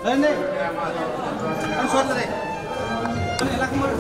Ini, kan suara tadi. Ini lagi mau.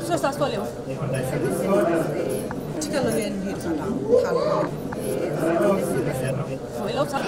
Susta skolio. Chicken again here sana. Hello sir.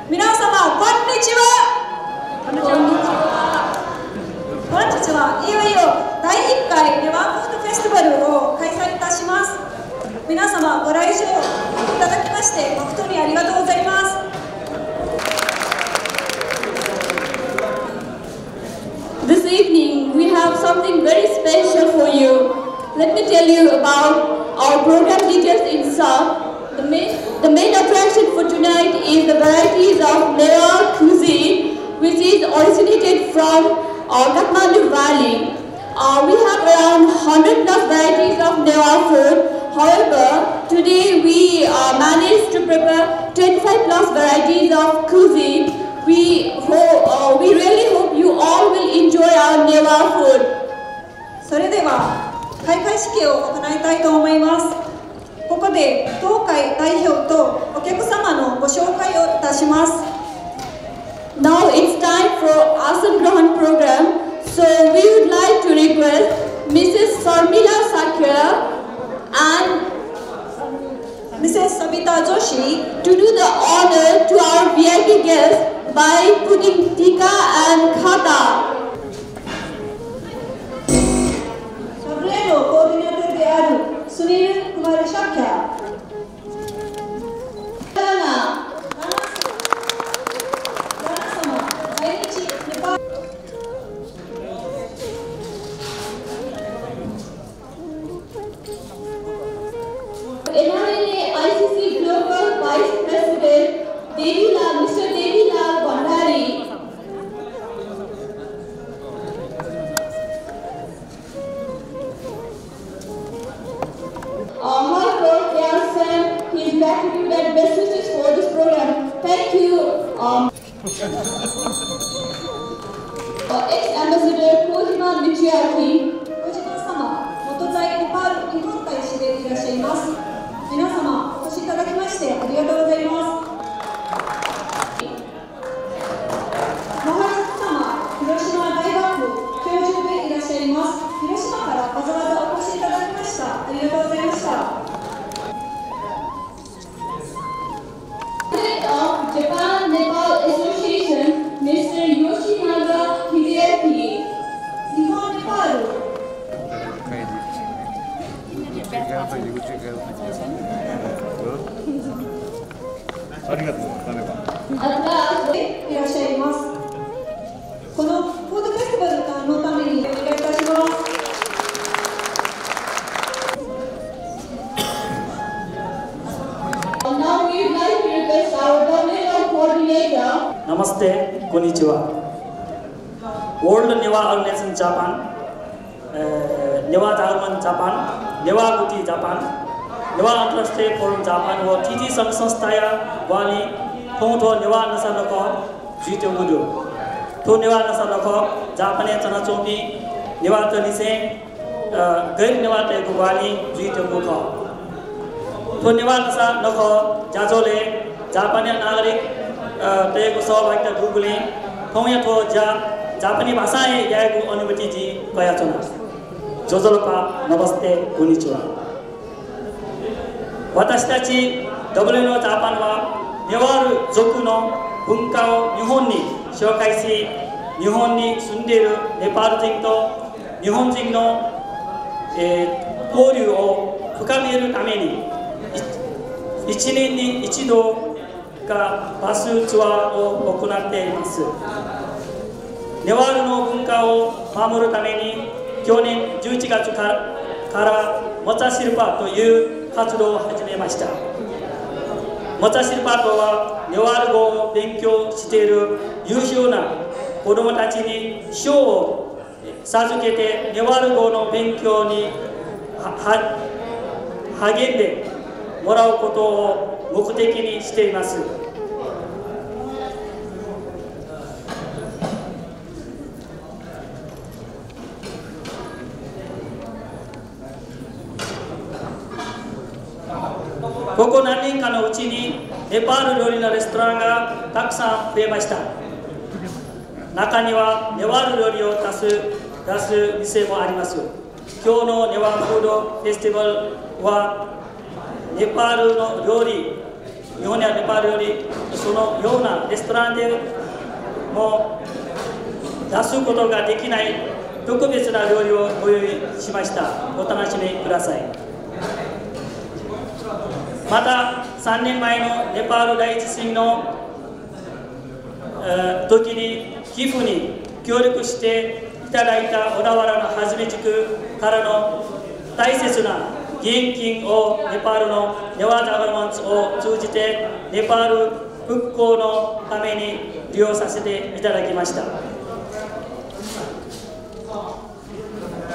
皆様こんにちは。こんにちは。本日はいよいよ第1回ネバーフードフェスティバルを開催いたします。皆様ご来場いただきまして誠にありがとうございます。This evening, we have something very special for you. Let me tell you about our program details in sum. The main attraction for tonight is the varieties of Newar cuisine, which is originated from Kathmandu Valley. We have around 100 plus varieties of Newar food. However, today we managed to prepare 25 plus varieties of cuisine. We really hope you all will enjoy our Newar food. それでは開会式を行いたいと思います。ここで当会代表とお客様のご紹介をいたします。Now it's time for Asan Grahan program. So we would like to request Mrs. Sarmila Sakya and Mrs. Sabita Joshi to do the honor to our VIP guests by putting tika and khata. サブレのコーディネーターであるスニル・クマル・シャキャ。NRNA ICC Global Vice President Mr. Devilal Bhandari. However, they are sent his gratitude and best wishes for this program. Thank you, ex-ambassador Kohima Michiaki. 小島様、元在ネパール日本大使でいらっしゃいます。皆様、お越しいただきましてありがとうございます。マハラサ様、広島大学教授でいらっしゃいます。広島からわざわざお越しいただきました。ありがとうございました。President of Japan-Nepal Association, Mr. Yoshinaga Hideaki. 日本ネパールありがとう、誰か。でいらっしゃいます。このフードフェスティバルのためにお願いいたします。Now we would like to request our Tamil coordinator. Namaste, konnichiwa. World Newar Organization Japan, Newar Dharman Japan, Newar Guti Japan, Newar Antarashtriya Forum Japan व TT संस्थाया वाली थोंथो Newar नसा लखो जीते गुजो थो Newar नसा लखो जापाने चना चोपी Newar तनिसे गैर Newar ते गुवाली जीते गुखो थो Newar नसा लखो जाजोले जापाने नागरिक ते गुसो भाग्य गुगुले थोंया थो जापानी भाषाएं यागु अनुमति जी कया चना जोजोलपा नमस्ते konnichiwa. 私たち WNO ジャパンはネワール族の文化を日本に紹介し、日本に住んでいるネパール人と日本人の、交流を深めるために1年に1度がバスツアーを行っています。ネワールの文化を守るために去年11月からモチャシルパという活動を始めました。モチャシルパとはネワール語を勉強している優秀な子どもたちに賞を授けてネワール語の勉強に励んでもらうことを目的にしています。ここ何年かのうちにネパール料理のレストランがたくさん増えました。中にはネワール料理を出す店もあります。今日のネワールフードフェスティバルはネパールの料理日本やネパールよりそのようなレストランでも出すことができない特別な料理をご用意しました。お楽しみください。また3年前のネパール大地震の時に寄付に協力していただいた小田原のはじめ地区からの大切な義援金をネパールのネワーザガルマンツを通じてネパール復興のために利用させていただきました。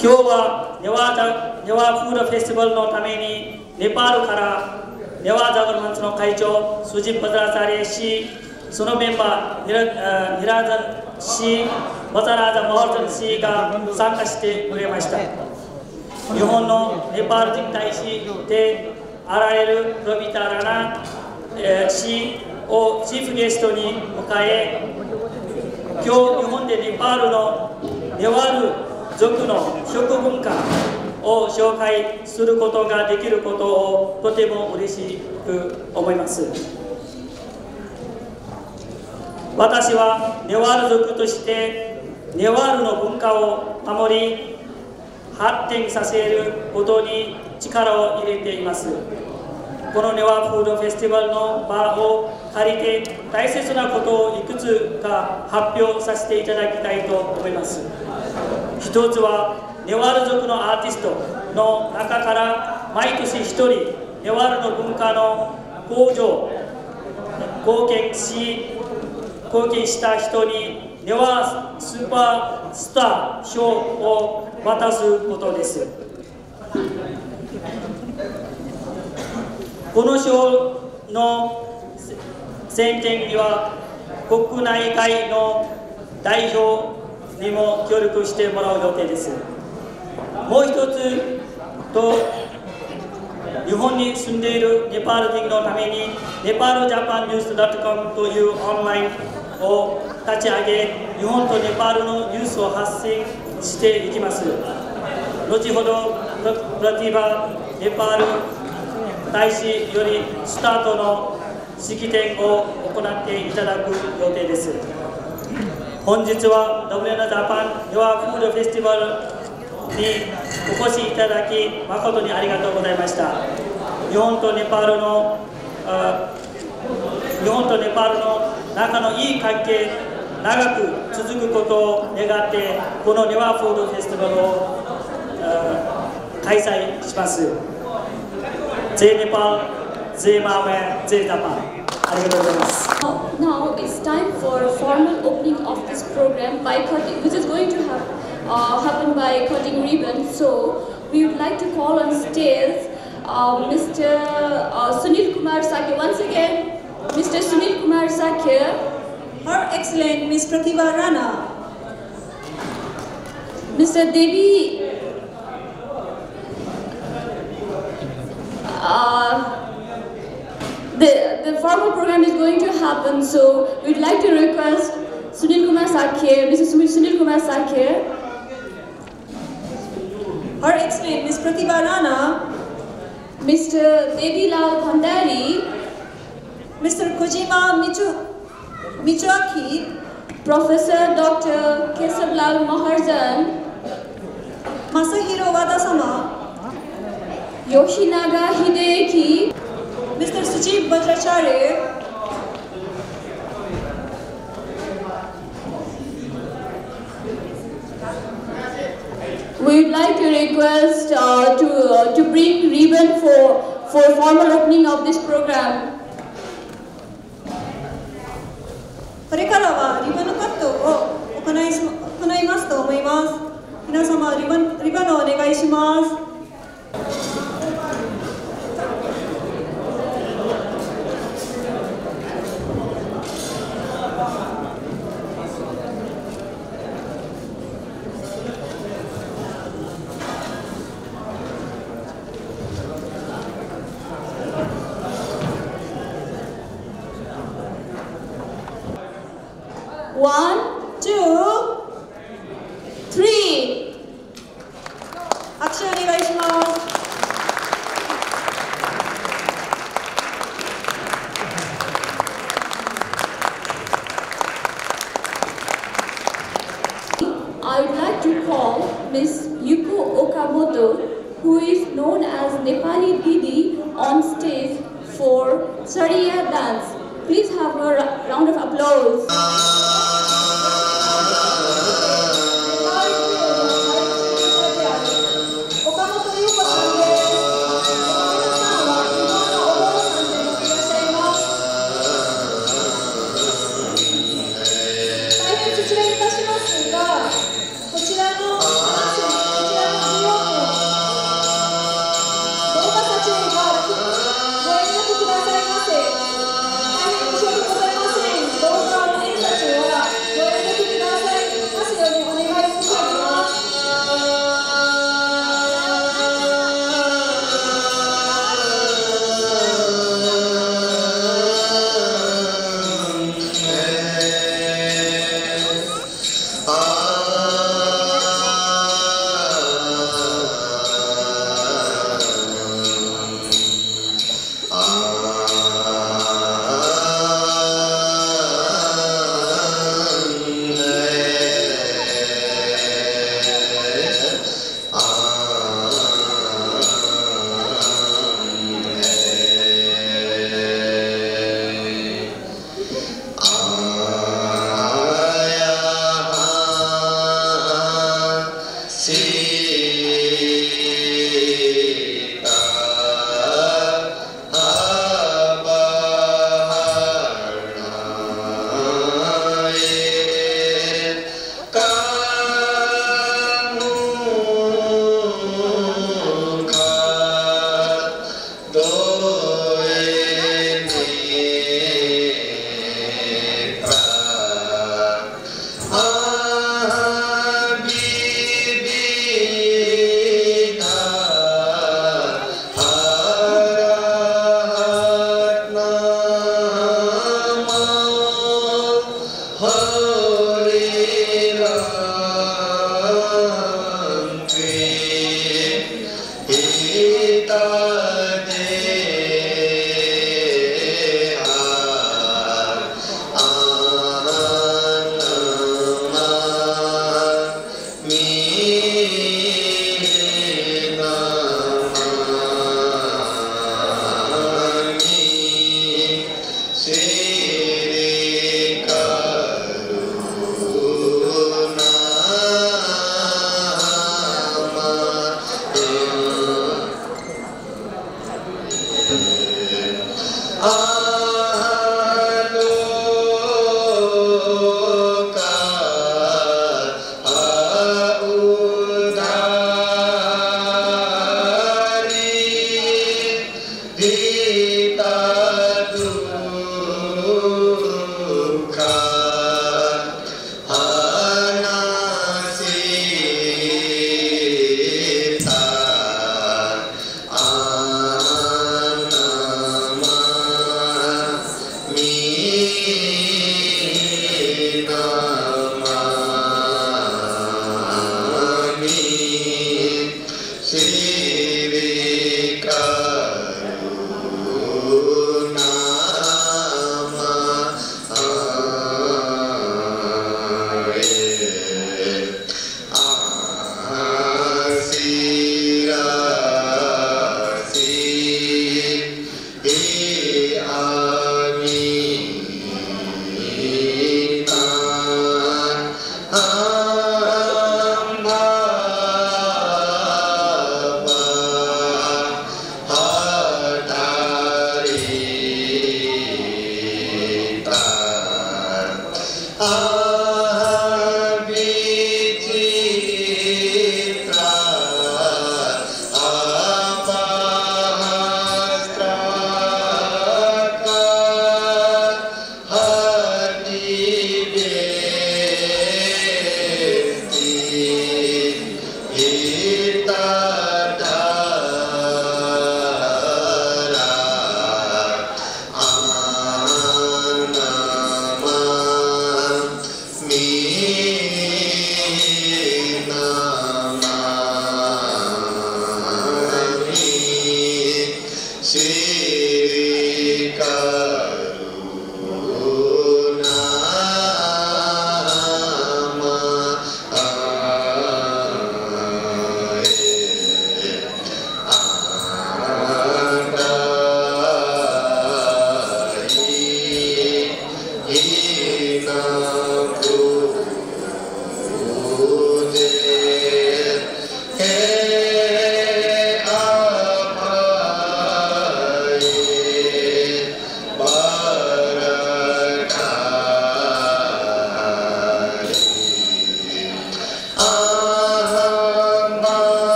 今日はネワーフードフェスティバルのためにネパールからネワーザガルマンツの会長スジッ・バザラサレ氏、そのメンバーニラーザン氏、バザラーザ・マホルザン氏が参加してくれました。日本のネパール人大使であられるロビタ・ラナ氏をチーフゲストに迎え、今日日本でネパールのネワール族の食文化を紹介することができることをとても嬉しく思います。私はネワール族としてネワールの文化を守り発展させることに力を入れています。このネワーフードフェスティバルの場を借りて大切なことをいくつか発表させていただきたいと思います。一つはネワール族のアーティストの中から毎年一人ネワールの文化の向上貢献した人にネワースーパースター賞を渡すことです。この賞の選定には国内外の代表にも協力してもらう予定です。もう一つと、日本に住んでいるネパール人のためにネパールジャパンニュース .com というオンラインを立ち上げ、日本とネパールのニュースを発信していきます。後ほどプラティバネパール大使よりスタートの式典を行っていただく予定です。本日はWNAジャパンネワーフードフェスティバルにお越しいただき誠にありがとうございました。日本とネパールの仲のいい関係、長く続くことを願ってこのネワーフードフェスティバルを開催します。ジェネパール、ジェマーメ、ジェジャパン。ありがとうございます。Now it's time for a formal opening of this program by cutting, which is going to happen by cutting ribbon. So we would like to call on stage Mr. Sunil Kumar Sakya. Once again, Mr. Sunil Kumar Sakya. Her Excellent Ms. Pratibha Rana. Mr. Devi. The formal program is going to happen, so we'd like to request Sunil Kumar Sakya, Mr. Sunil Kumar Sakya. Her Excellent Ms. Pratibha Rana. Mr. Devi Lal Bhandari. Mr. Kojima Michuaki. Professor Dr. Kesav Lal Maharjan. Masahiro Wada-sama. Yoshinaga Hideki. Mr. Sujit Bajracharya. We would like to request to bring ribbon for formal opening of this program. これからはリボンカットを行いますと思います。皆様リボンをお願いします。One, two, three. 拍手お願いします。like to call Miss Yuko Okamoto, who is known as Nepali Didi, on stage for Sariya dance. Please have a round of applause.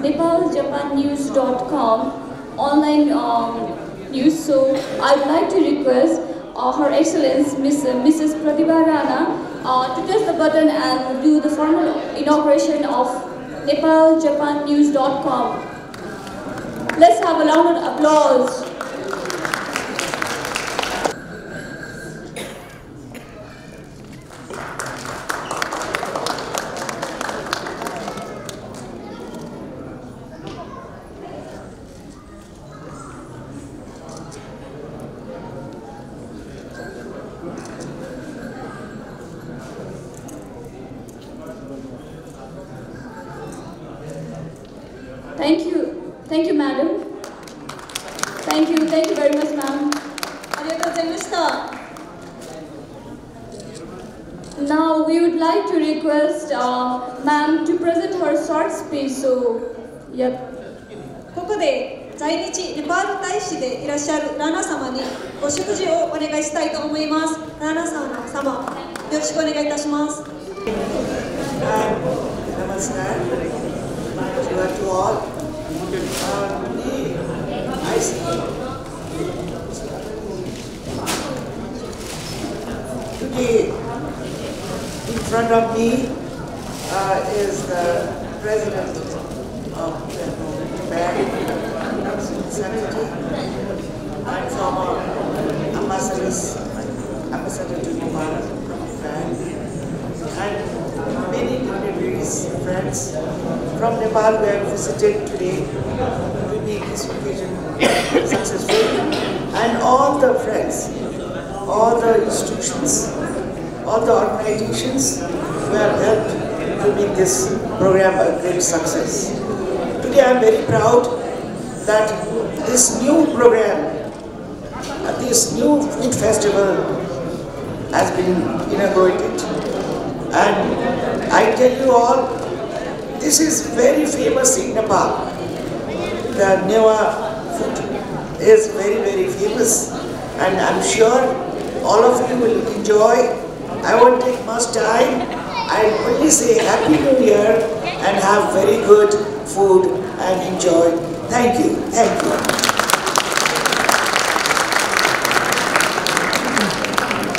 nepaljapannews.com online news. So I'd like to request Her Excellency Mrs. Pratibha Rana to press the button and do the formal inauguration of NepalJapanNews.com. Let's have a round of applause. Thank you, madam. Thank you very much, ma'am. Now we would like to request ma'am to present her short speech. So, yep. ここで在日ネパール大使でいらっしゃるラナ様にご祝辞をお願いしたいと思います。ラナ様、よろしくお願いいたします。Namaskar to all. I see today in front of me is the president of the bank, secretary, and former ambassador to Nepal from the bank, and many dignitaries, friends from Nepal who have visited today to make this occasion successful, and all the friends, all the institutions, all the organizations who have helped to make this program a great success. Today I am very proud that this new program, this new food festival has been inaugurated, and I tell you all, this is very famous in Nepal. The Newa food is very, very famous, and I'm sure all of you will enjoy. I won't take much time. I'll only say Happy New Year and have very good food and enjoy. Thank you. Thank you.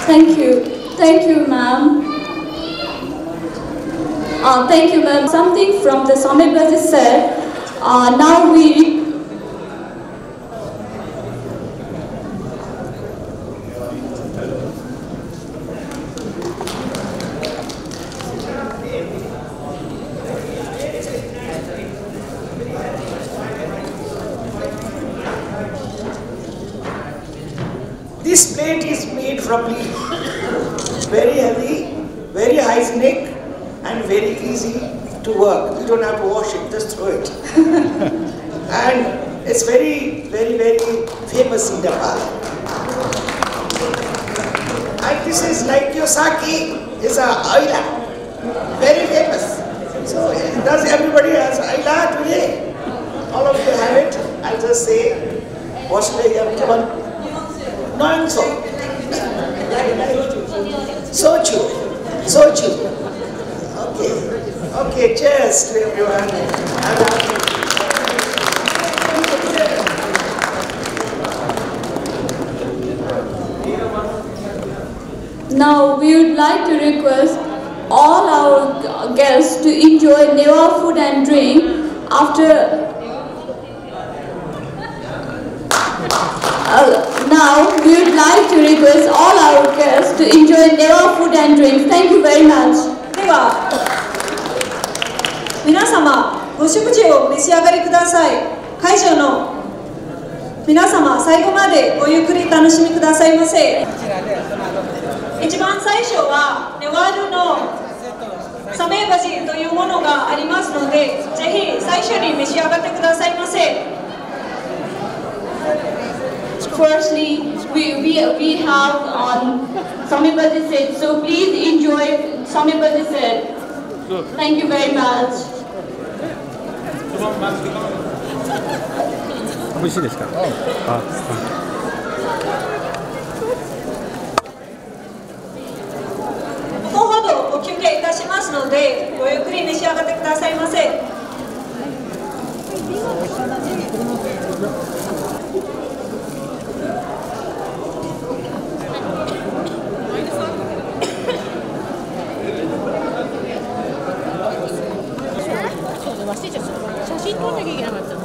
Thank you. Thank you, ma'am. Thank you, ma'am. Something from the Samir Baji said. Now we. This plate is made from leaf. Very heavy, very hygienic, and very easy to work. You don't have to wash it, just throw it. And it's very, very, very famous in Nepal. And this is like your sake, is a aila, very famous. So does everybody has aila today? All of you have it. I'll just say, what should I have given? No, so. Soju. Okay, cheers to everyone. Now we would like to request all our guests to enjoy Newa food and drink after. Now we would like to request all our guests to enjoy Newa food and drinks. Thank you very much. では、皆様、ご食事を召し上がりください。会場の皆様、最後までごゆっくり楽しみくださいませ。一番最初は、ネワールのサメバジというものがありますので、ぜひ最初に召し上がってくださいませ。Firstly, we have on Samir Baji set, so please enjoy Samir Baji set. Thank you very much. 美味しいですか？5分ほどご休憩いたしますので、ごゆっくり召し上がってくださいませ。通話してちゃ写真撮んなきゃいけなかったんだ。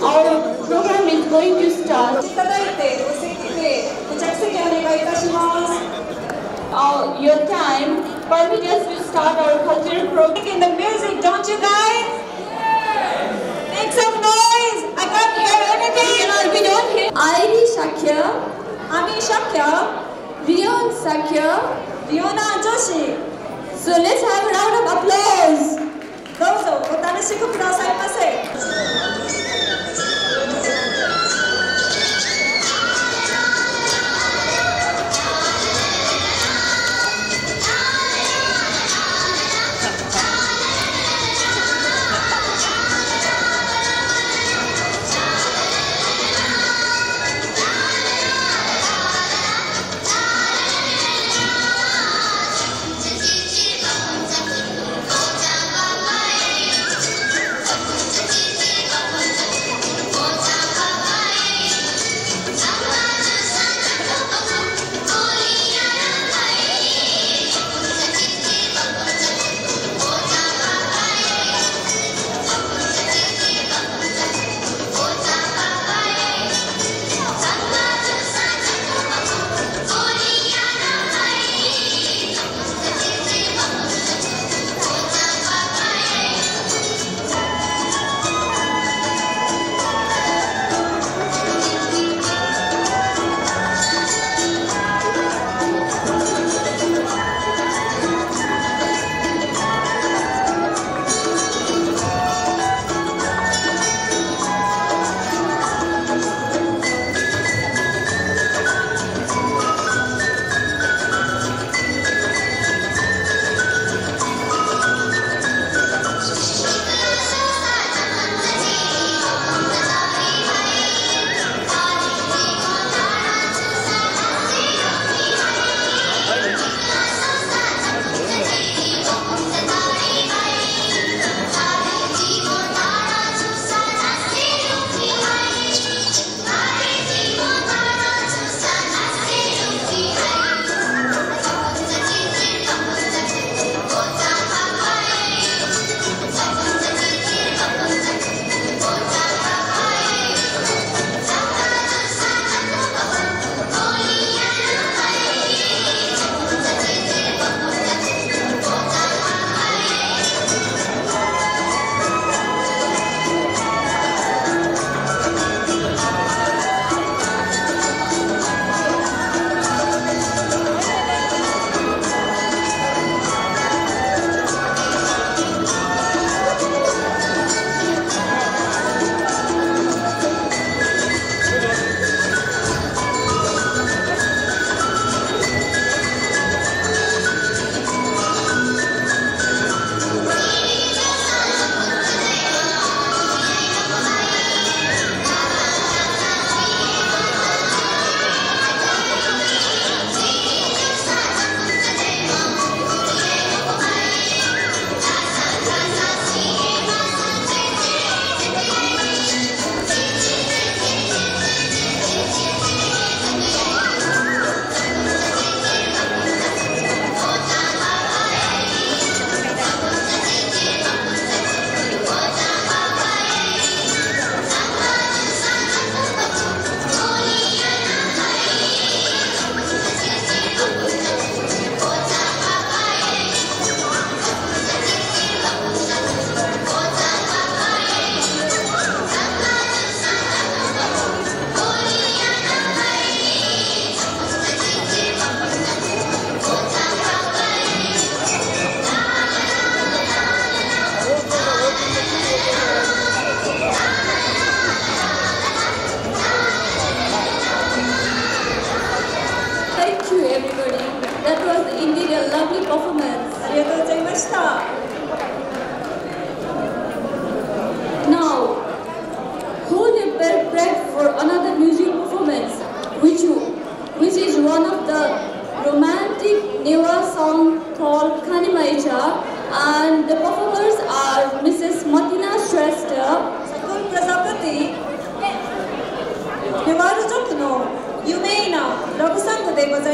Our program is going to start. いただいてご席でご着席お願いいたします。Your time permit us to start our cultural program. In the music, don't you guys? Make some noise. I can't hear anything. We don't hear. Airi Shakya, Ami Shakya, Rion Shakya. Riona Joshi. So let's have a round of applause. どうぞお楽しみくださいませ。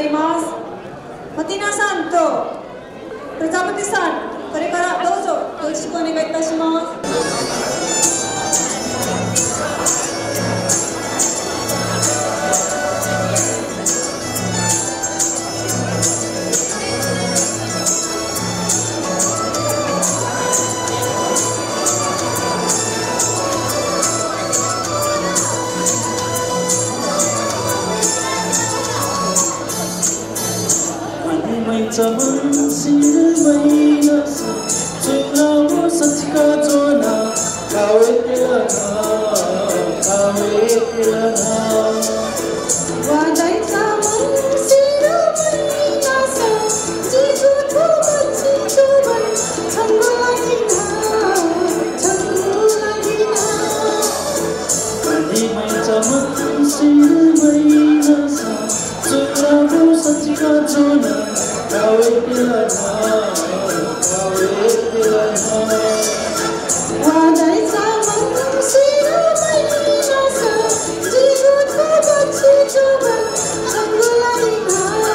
います。マティナさんとプザプテさん、これからどうぞよろしくお願いいたします。Zaman sirmai nasa Tulawa sa tika jona Kawe tilana Wadai zaman sirmai nasa Jitu tuba jitu Tanggu lagi na Mai zaman sirmai nasa Tulawa sa tika jona Kawe tilana Wadai zaman sirmai nasa Jitu tuba jitu Tanggu lagi na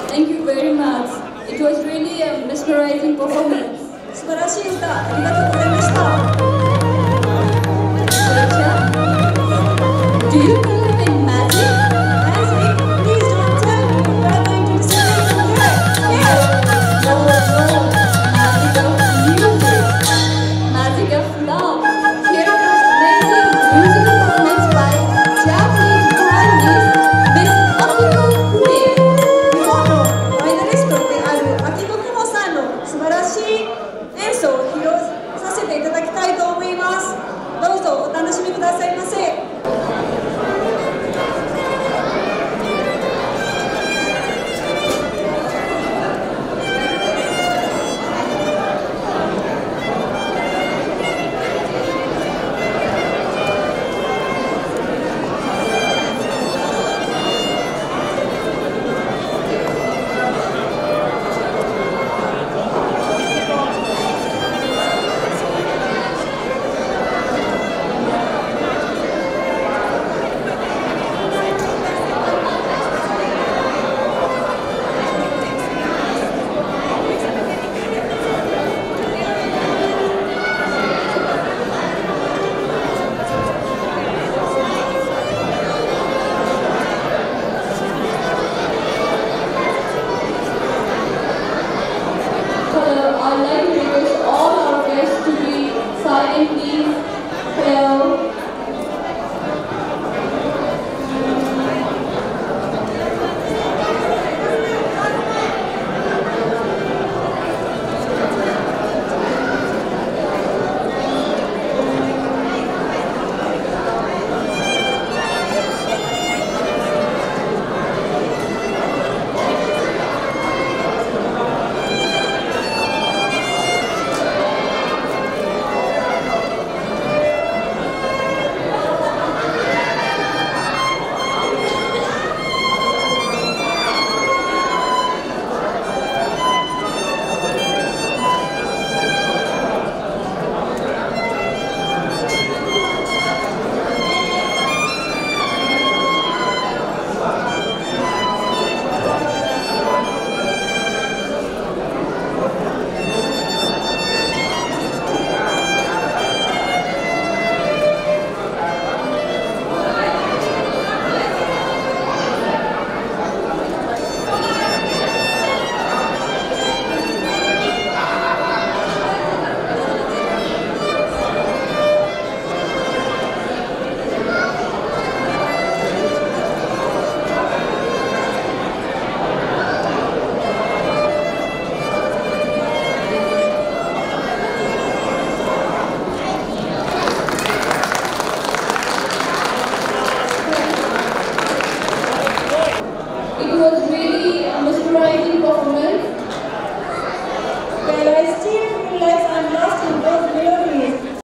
Thank you very much. It was really a mesmerizing performance. 素晴らしい歌、ありがとうございました。Do you believe in magic? Magic? Please don't tell me what I'm going to say. Yes. No, magic of was really mesmerizing performance. Well, I still feel like I'm lost in those melodies.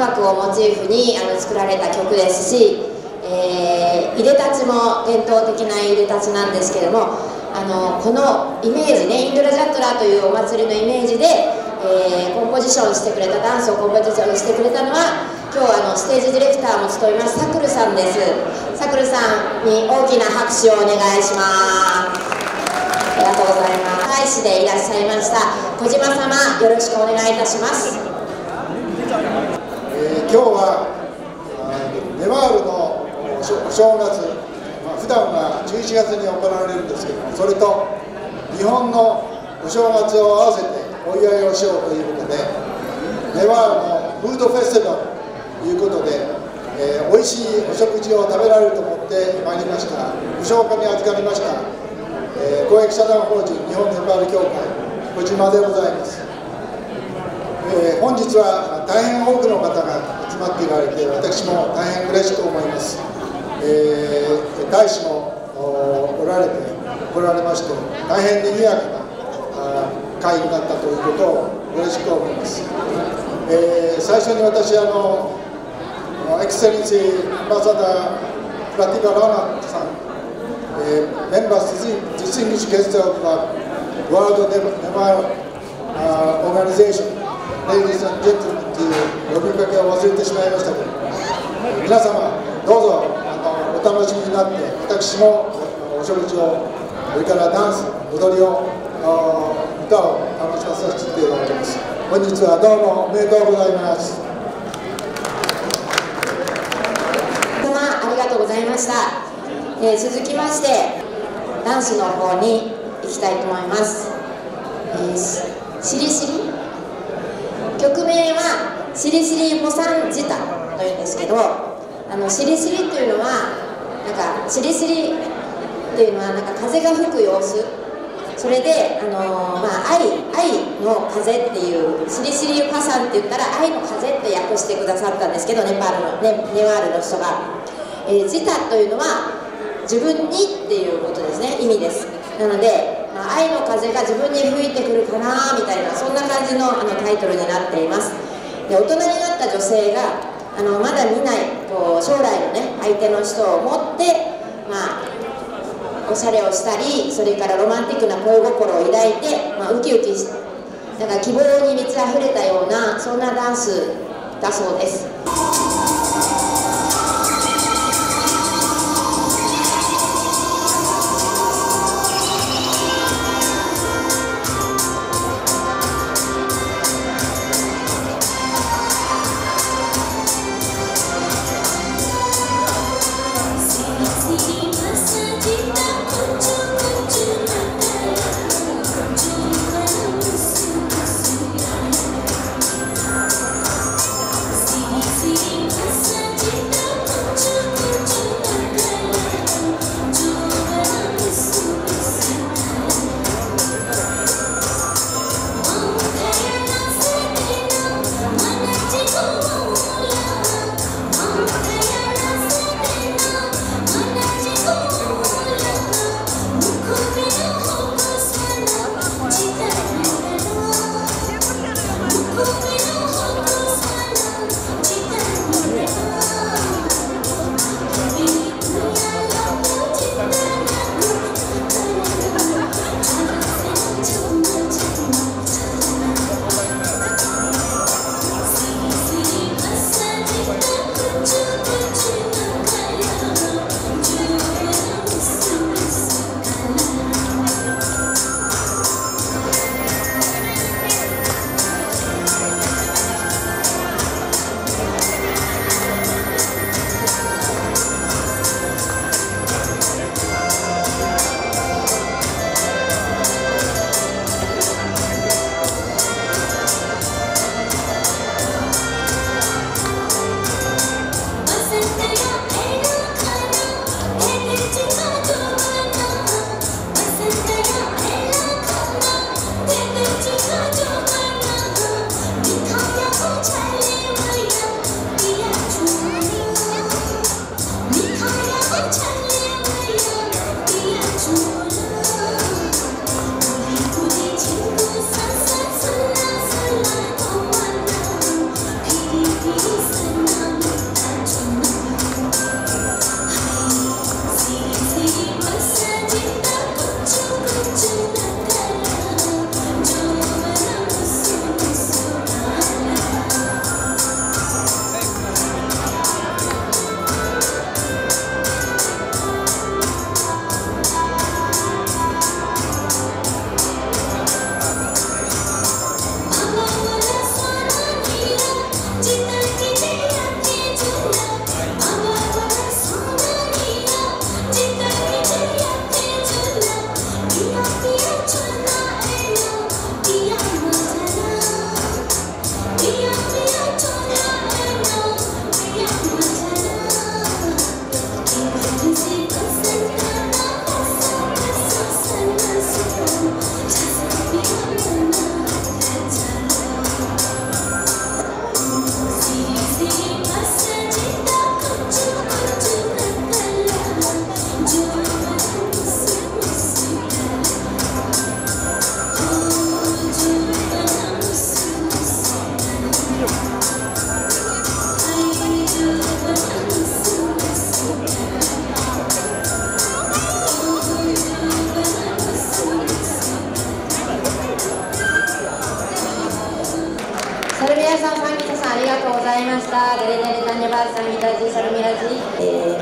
ークをモチーフに作られた曲ですし、いでたちも伝統的ないでたちなんですけども、このイメージね、インドラジャトラというお祭りのイメージで、コンポジションしてくれた、ダンスをコンポジションしてくれたのは、今日ステージディレクターも務めますサクルさんです。サクルさんに大きな拍手をお願いします。ありがとうございます。大使でいらっしゃいました小島様、よろしくお願いいたします。今日はネパールのお正月、普段は11月に行われるんですけども、それと日本のお正月を合わせてお祝いをしようということで、ネパールのフードフェスティバルということで、美味しいお食事を食べられると思ってまいりました。無償化に預かりました、公益社団法人日本ネパール協会小島でございます。本日は大変多くの方が集まっていられて、私も大変嬉しく思います。大使も来られまして、大変にぎやかな会になったということを嬉しく思います。最初に私エクセレンシーアンバサダープラティバ・ラーナさん、メンバーディスティングリッシュゲストオブワールドネパールオーガニゼーションLadies and Gentlemenという呼びかけを忘れてしまいましたけど、皆様どうぞお楽しみになって、私もお食事を、それからダンス、踊りを、歌を楽しませていただきます。本日はどうもおめでとうございます。ありがとうございました。続きましてダンスの方に行きたいと思います。しりしり、曲名はしりしりモサンジタというんですけど、しりしりというのはしりしりっていうのは風が吹く様子、それで愛の風っていう、しりしりパサンって言ったら愛の風って訳してくださったんですけど、ネパールの人が。ジタというのは自分にっていうことですね、意味です。なので、愛の風が自分に吹いてくるかなみたいな、そんな感じのタイトルになっています。で、大人になった女性がまだ見ない将来のね相手の人を持って、おしゃれをしたり、それからロマンティックな恋心を抱いて、ウキウキし、希望に満ち溢れたような、そんなダンスだそうです。See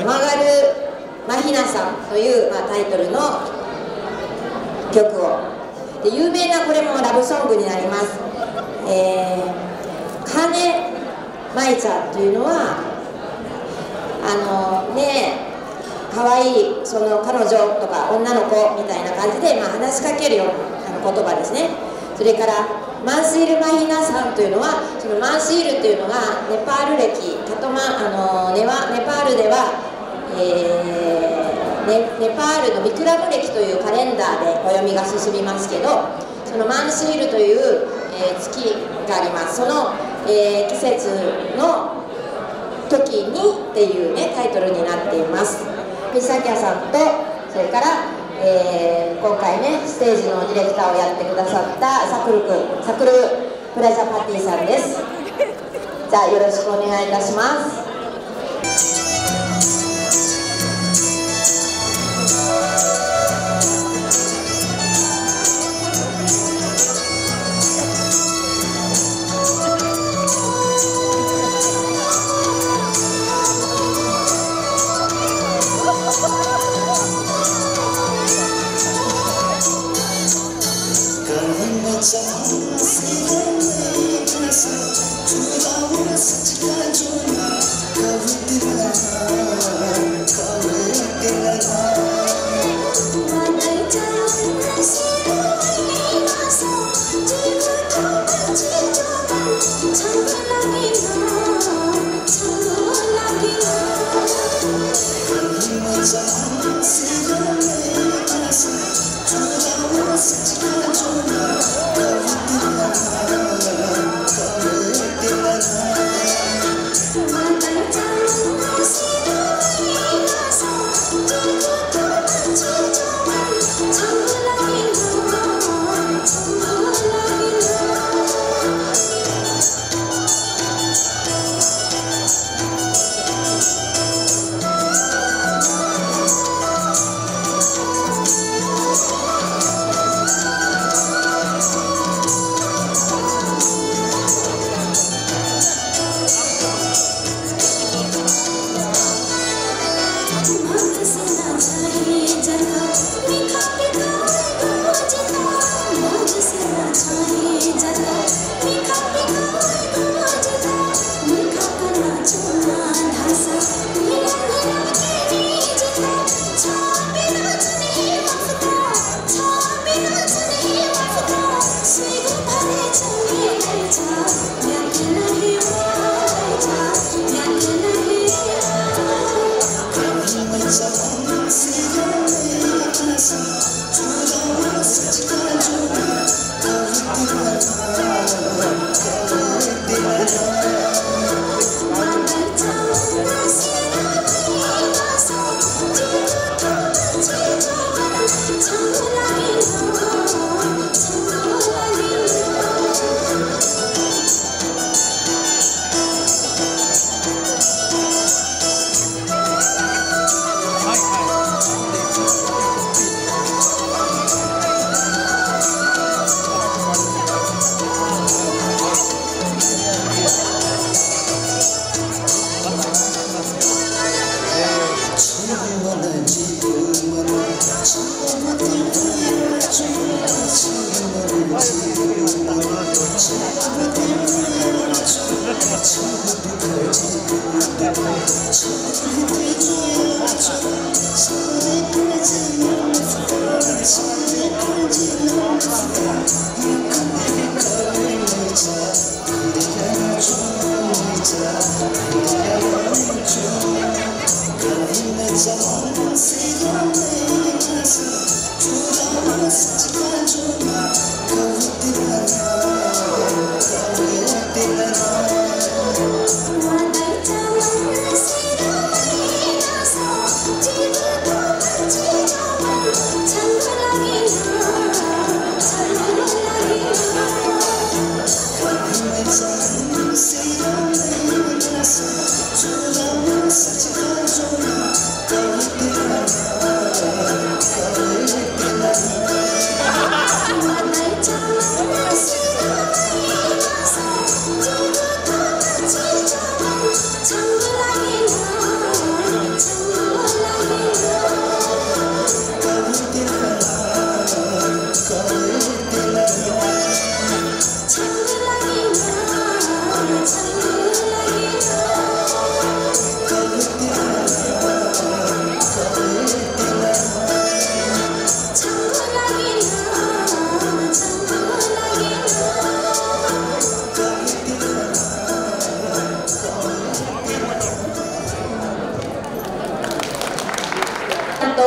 曲がるまひなさんという、タイトルの曲をで、有名なこれもラブソングになります。金舞ちゃんというのは可愛いその彼女とか女の子みたいな感じで、話しかけるような言葉ですね。それからマンシール・マヒナさんというのは、そのマンシールというのがネパール歴、ネパールでは、ネパールのビクラム歴というカレンダーで暦が進みますけど、そのマンシールという、月があります。その、季節の時にっていうねタイトルになっています。ピサキャさんと、それから、今回ねステージのディレクターをやってくださったサクルプラジャパティさんです。じゃあよろしくお願いいたします。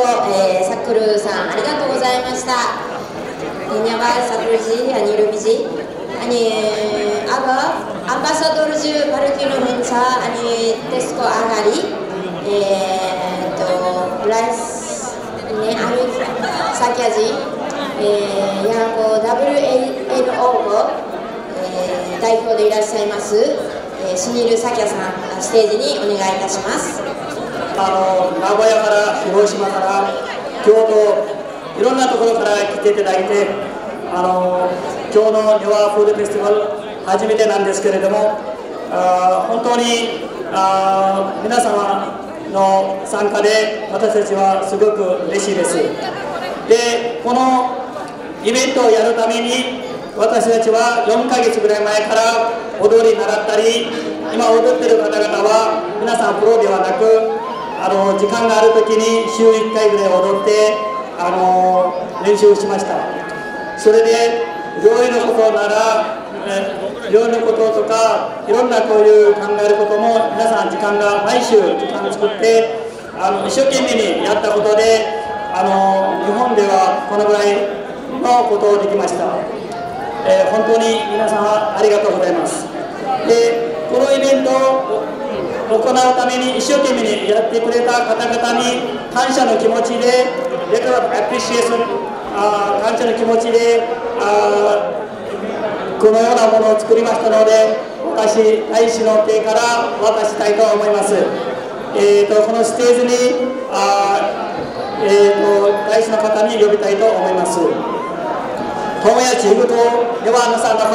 サックルさんありがとうございました。धन्यवाद साकुर जी अनि रवि जी अनि अब एम्बासडरज्यू फर्किनु हुन्छ अनि त्यसको अगाडि rice Aamir साक्याजी यहाँको WLO को 代表でいらっしゃいますシニルサキャさんステージにお願いいたします。名古屋から広島から京都いろんなところから来ていただいて、今日のネワーフードフェスティバル初めてなんですけれども、本当に皆様の参加で私たちはすごく嬉しいです。で、このイベントをやるために私たちは4ヶ月ぐらい前から踊り習ったり、今踊ってる方々は皆さんプロではなく、時間がある時に週1回ぐらい踊って練習しました。それで料理のことなら料理のこととかいろんなこういう考えることも皆さん毎週時間を作って一生懸命にやったことで日本ではこのぐらいのことをできました。本当に皆さんありがとうございます。でこのイベントを行うために一生懸命にやってくれた方々に感謝の気持ちでレトロアプリシエーション感謝の気持ちでこのようなものを作りましたので私大使の手から渡したいと思います。このステージに大使の方に呼びたいと思います。통야 지구도 여와 나사나가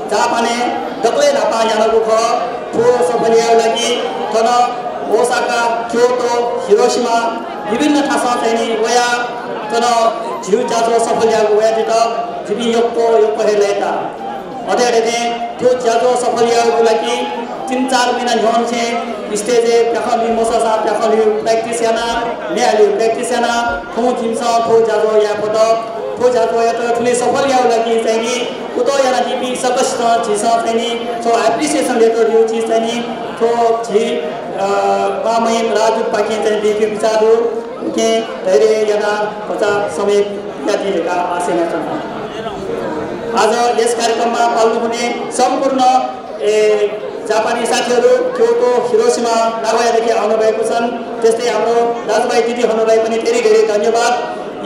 자판에 덕에 나빠냐고 거 부어서 버리하기 더너 오사카, 교토, 히로시마 विभिन्न ठाउँमा वया तन जिउ जाजो सफल यागु वया जित जिबी योको हेलेता अदेरे त्यो जाजो सफल यागु लागि 3-4 महिना जोन छे स्टेज प्याखलि मोसा प्याखलि प्र्याक्टिस याना नेहालि प्र्याक्टिस याना थौ जिमसा थौ जाजो या पद थौ जाजो या त ठुले सफल यागु लागि चाहिँ उतो याना जिबी सकस्ट जिसा चाहिँ सो एप्रिसिएसन लेटर यो चीज चाहिँ थौ जी मामै राजु पाके चाहिँ देखि विचारहरु के धेरै याना कचा समय यादिएका आशा छन्। आज यस कार्यक्रममा पाल्नु हुने सम्पूर्ण जापानी साथीहरु क्योटो, हिरोशिमा, नागोयादेखि आउनु भएको छन्। त्यस्तै हाम्रो दाजुभाइ दिदीहरुलाई पनि धेरै धन्यवाद।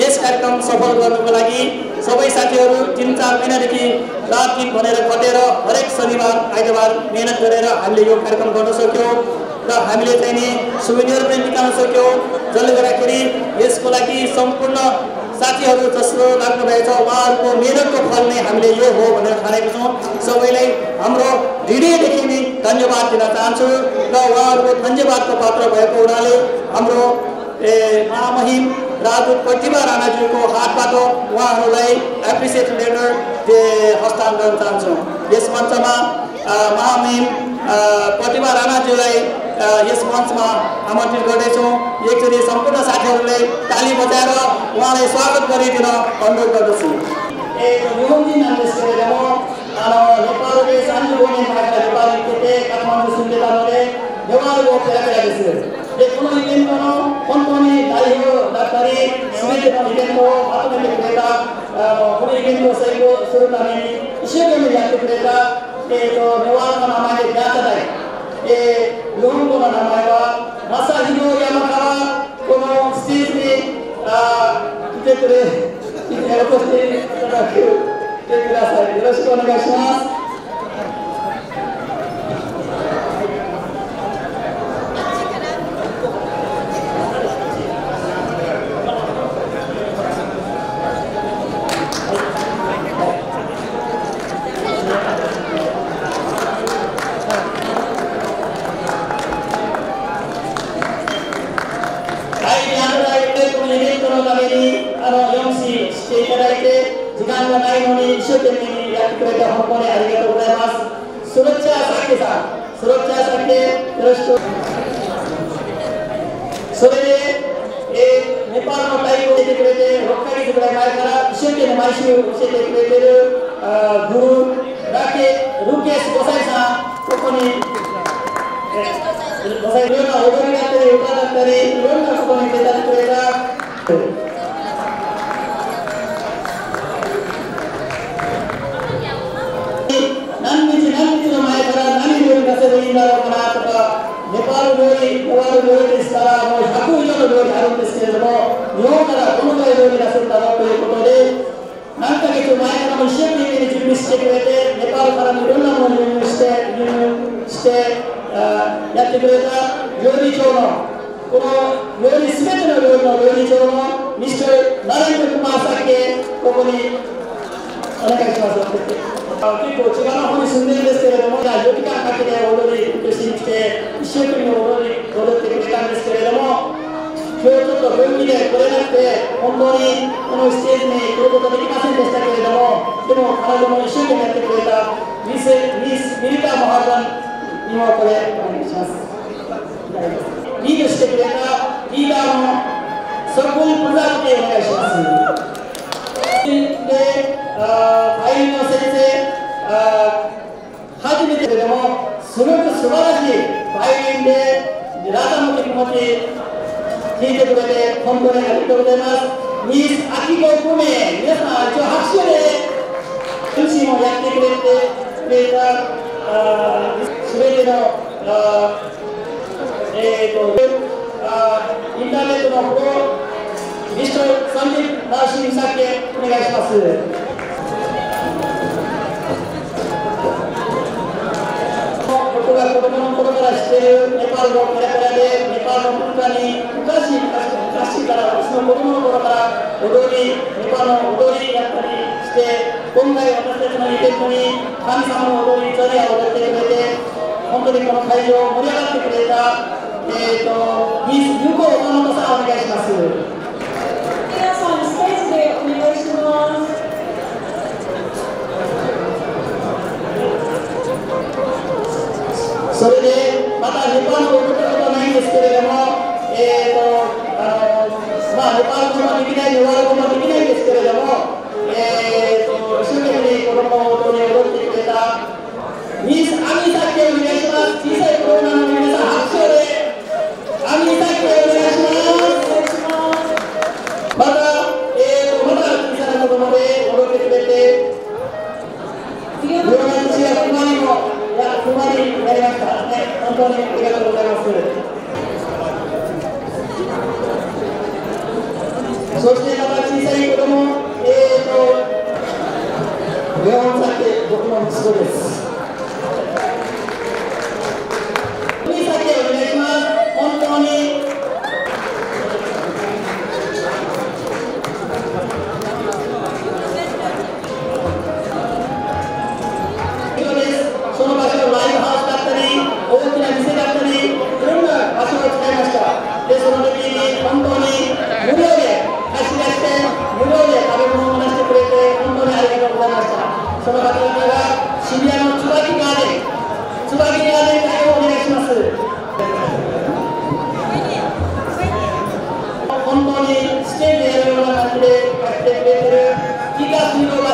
यस कार्यक्रम सफल गर्नको लागि सबै साथीहरु 3-4 महिनादेखि रात दिन भनेर खटेर हरेक शनिबार आइतबार मेहनत गरेर हामीले यो कार्यक्रम गर्न सक्यौं र हामीले चाहिँ नि सुवेनियर पनि निकाल्न सक्यौं। जसले गर्दाखेरि यसको लागि सम्पूर्ण साथीहरु जसले लाग्नु भएको छ उहाँहरुको मेहनतको फल नै हामीले यो हो भनेर ठानेको छौं। सबैलाई हाम्रो हृदयदेखि नै धन्यवाद दिन चाहन्छु र उहाँहरुको धन्यवादको पात्र भएको हुनाले हाम्रो महामहिम राजदूत प्रतिभा राणाज्यूको हातबाट उहाँहरुलाई एप्रिसिएसन लेटर हस्तान्तरण गर्न चाहन्छु। यस मञ्चमा महामहिम प्रतिभा राणाज्यूलाई यस मञ्चमा आमन्त्रित गर्दैछौं। एकचोटि सम्पूर्ण साथीहरुले ताली बजाएर उहाँलाई स्वागत गरिदिन अनुरोध गर्दछु। निहोन्जी नान्देशको नेपालले सान्जुने भागा नेपाली केटे काठमाडौँ सुन्देता नले नेवारको प्यारा देशले কোনো ইভেন্ট কোম্পানি দাইও ডাক্তারি সুবিধা ইভেন্ট আতমেটিক ক্রেতা কোনো ইভেন্ট সাইকো সুরতানি ইসেকে याद क्रेता ए तो नेवार का नाम है ज्ञाता है ए लोगों का नाम है मासा हिरो यामाका कोनो स्टेज में किते करे किते उपस्थित तदाकु तेरा साइ योरोशिकु ओनेगाई शिमासु। 何日の前から何料理出せばいいんだろうかなとか、ネパール料理、ネパール料理ですからもう100以上の料理あるんですけれども、日本からどのぐらい料理出せるだろうということで、何ヶ月前からも一生懸命に準備してくれて、ネパールからもいろんなものを輸入してやってくれた料理長の、この料理、すべての料理の料理長のミスター・ナレンド・クマーさんへ、ここにお願いします。結構千葉の方に住んでるんですけれども、4時間かけて踊りしに来て、一生懸命踊ってくれたんですけれども、今日ちょっと分岐で来れなくて、本当にこのステージに来ることできませんでしたけれども、でも彼女も一生懸命やってくれたミリター・モハさんにもこれお願いします。リードしてくれたリーダーのソコン・プザーテお願いします。で、バイオリンの先生、初めてでもすごく素晴らしいバイオリンでラザの気持ち弾いてくれて本当にありがとうございます。ミス・アキコ・コメ、皆さん一応拍手でMCもやってくれたすべてのインターネットのフォローリスト30ナーシングサケお願いします。僕が子供の頃から知っているネパールのペラペラで、ネパールの文化に昔から私の子供の頃からネパールの踊りやったりして、今回私たちのイベントに神様の踊り、ザリアを踊ってくれて、本当にこの会場を盛り上がってくれたミス・ユコ・岡本さんお願いします。皆さんステージでお願いします。それでまたネパールを踊ったことはないんですけれども、ネパール語もできない、ネパール語もできないんですけれども、一生懸命子供を踊ってくれたミス・アミサケお願いします。小さい子なので皆さん拍手でアミサケお願いします。また小さな子供で踊ってくれて、両足が熊になりましたね。本当にありがとうございます。そしてまた小さい子供、レオンさんって僕の息子です。お願いします。本当にその場所のライブハウスだったり、大きな店だったり、いろんな場所を使いました。で、その時に本当に無料で貸し出して、無料で食べ物を出してくれて、本当にありがとうございました。その方々が渋谷の椿ガーデン会をお願いします。本当にステージでやるような感じでやってくれてるティカ水道橋。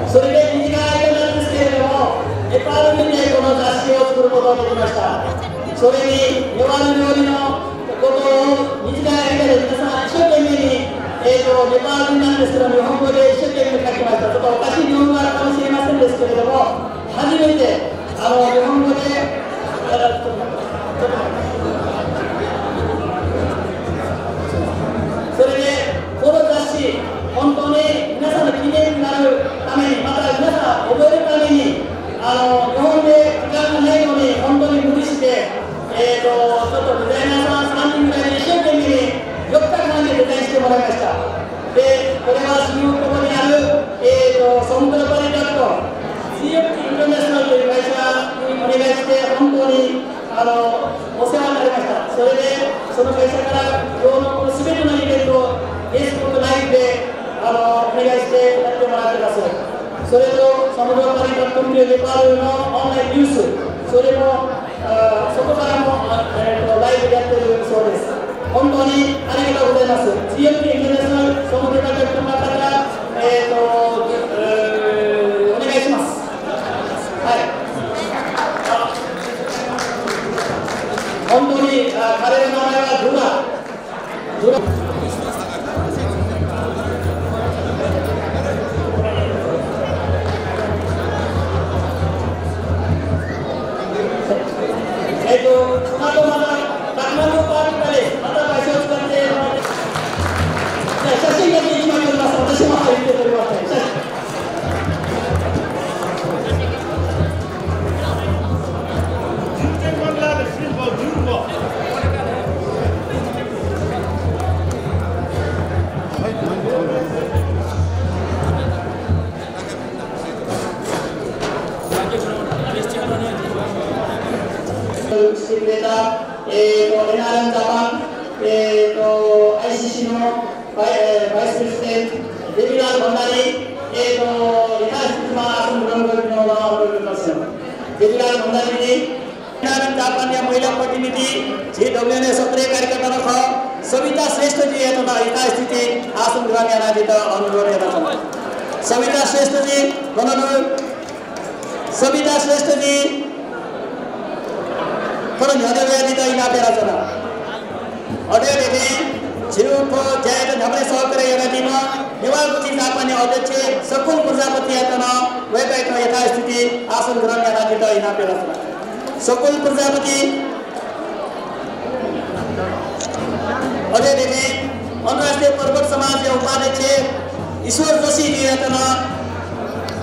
それで短い間なんですけれども、ネパールにこの雑誌を作ることができました。それにネパール料理のことを短い間で皆さん一生懸命に、ネパールなんですけど日本語で一生懸命書きました。ちょっとおかしい日本語があるかもしれませんですけれども、初めて日本語でそれでこの雑誌本当に皆さんの記念になるために、また皆さん覚えるために、日本で時間がないのに本当に無理して、ちょっとデザイナーさん3人ぐらいで一生懸命に4日間でデザインしてもらいました。で、これはすぐここにある、ソントラパリダット、CFT インターナショナルという会社にお願いして、本当にお世話になりました。それで、その会社から今日のこの全てのイベントをFacebookライブでお願いしてやってもらってます。それとサムドラパリダットというネパールのオンラインニュース、それもそこからもライブやってるそうです。本当にありがとうございます。CFT インターナショナルソムドラパリダットの方からお願いします。はい。本当に彼の名前はドラ。この後また100万のパークまでまた場所を使ってもらって、写真だけ1枚撮ります。私も入って撮ります。してくれた、NRM ジャパン、ICC のバイスプレジデント、デビューバンダリ、レタースマーソンブロンゴルのデビューバンダリに、NRM ジャパンया महिला प्रतिनिधि GWN सक्रिय कार्यकर्ता सविता श्रेष्ठ जी यथास्थिति आसन ग्रहण करण्यात अनुरोध गर्दछन्। सविता श्रेष्ठ जी सविता श्रेष्ठ जी परम न्यायाधीश इनापेरा चला अडेले छिरुको जयन झमरे सहकारी एकाडीमा नेवारको जापानी अध्यक्ष सकुल प्रजापति यातना वेबाइट यथास्थिति आसन ग्रहण करण्यात इनापेरा चला सकुल प्रजापति अडेले अन्तर्राष्ट्रिय पर्वत समाज उपाध्यक्ष ईश्वर जोशी यातना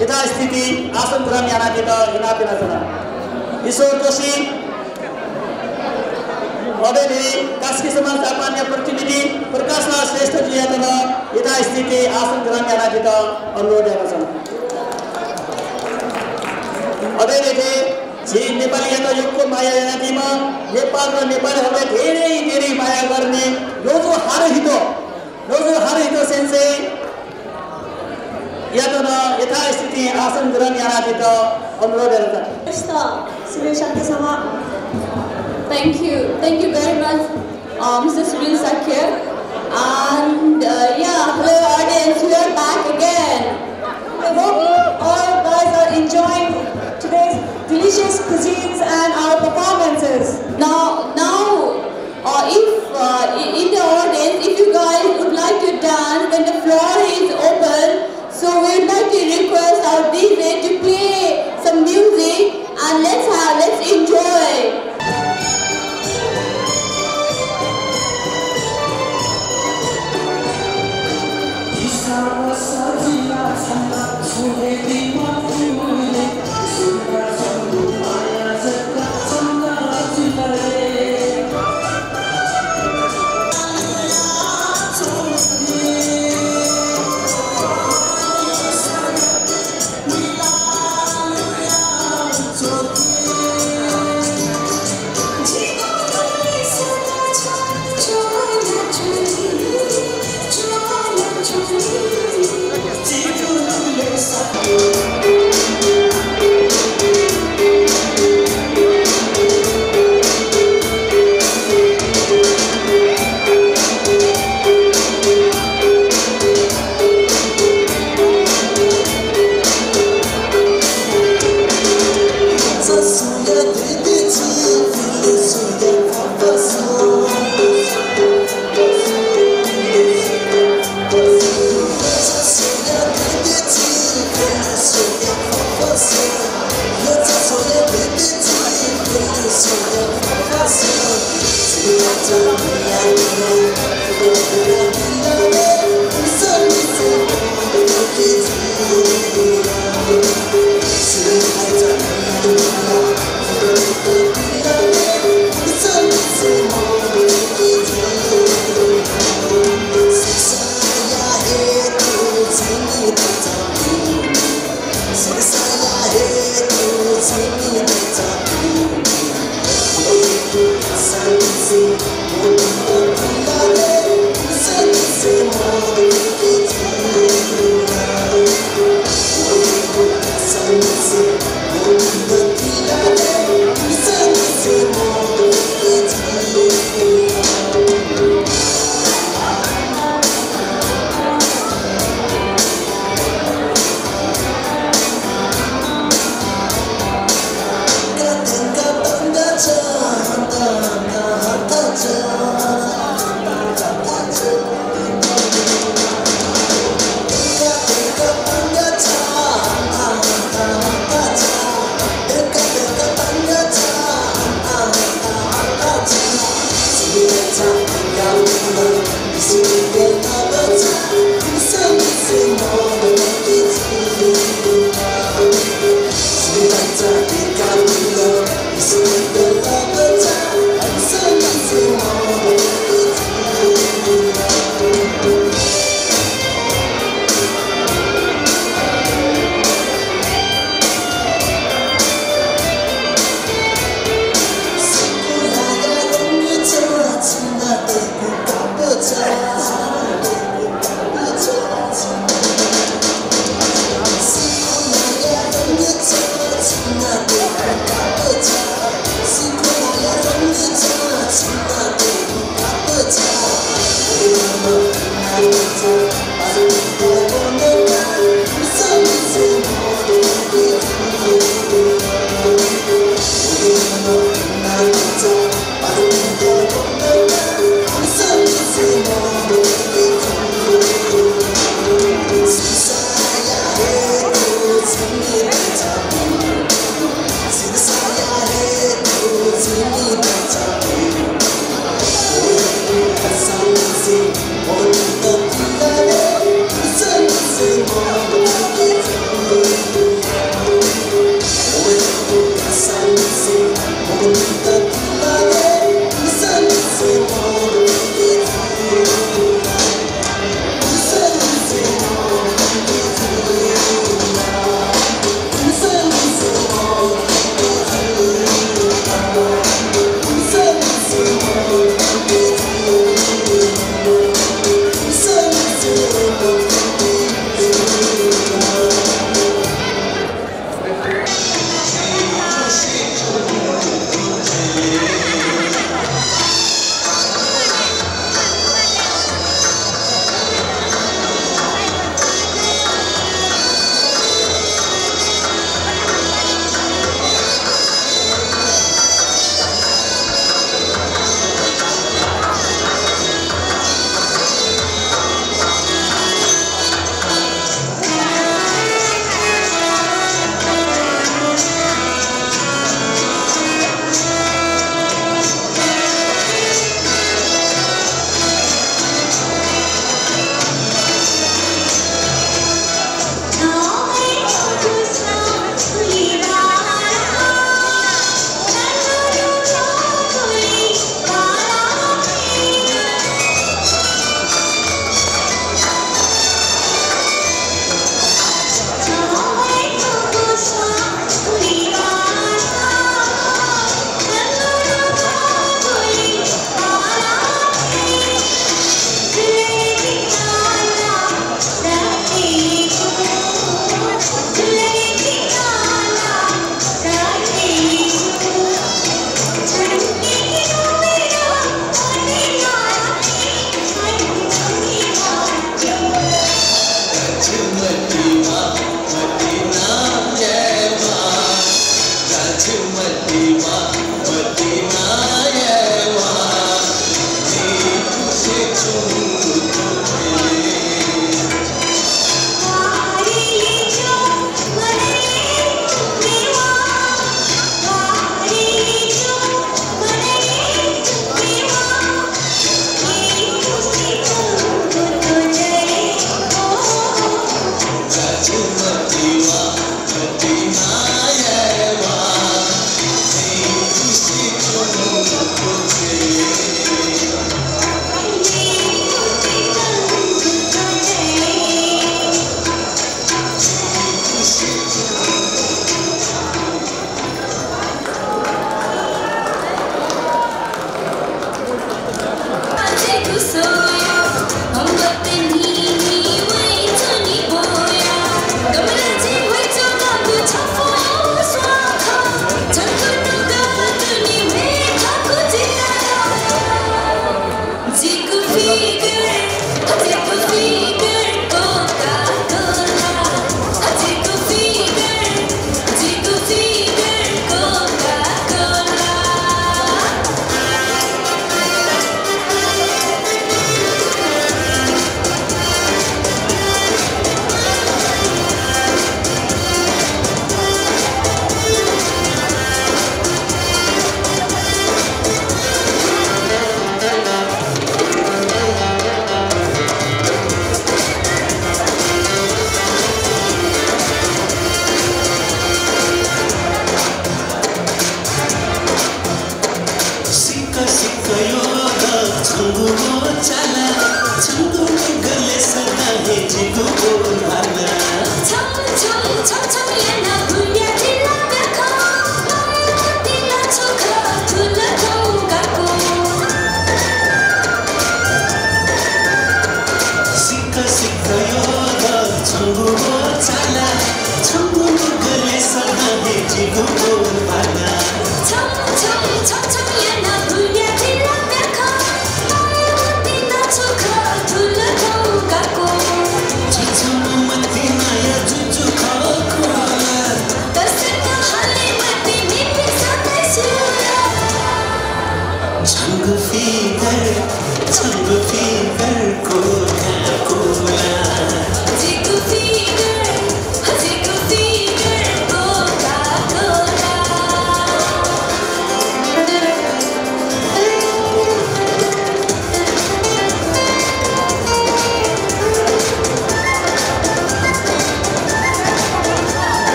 यथास्थिति आसन ग्रहण करण्यात इनापेरा चला ईश्वर जोशी अडेले कास्की समाज जापानी प्रतिनिधि प्रकाशराज श्रेष्ठ जी यथास्थिति आसन ग्रहण करण्यात अनुरोध गर्दछन्। अडेले नेपाली युगको माया यादीमा नेपाल र नेपालीहरूलाई धेरै धेरै माया गर्ने लोजो हारहितो सेन्से यथास्थिति आसन ग्रहण करण्यात अनुरोध गर्दछन्। Thank you very much, Mr. Suril Sakya. And hello audience, we are back again. I hope all guys are enjoying today's delicious cuisines and our performances. Now, if in the audience, if you guys would like to dance when the floor is open, so we would like to request our DJ to play some music and let's enjoy.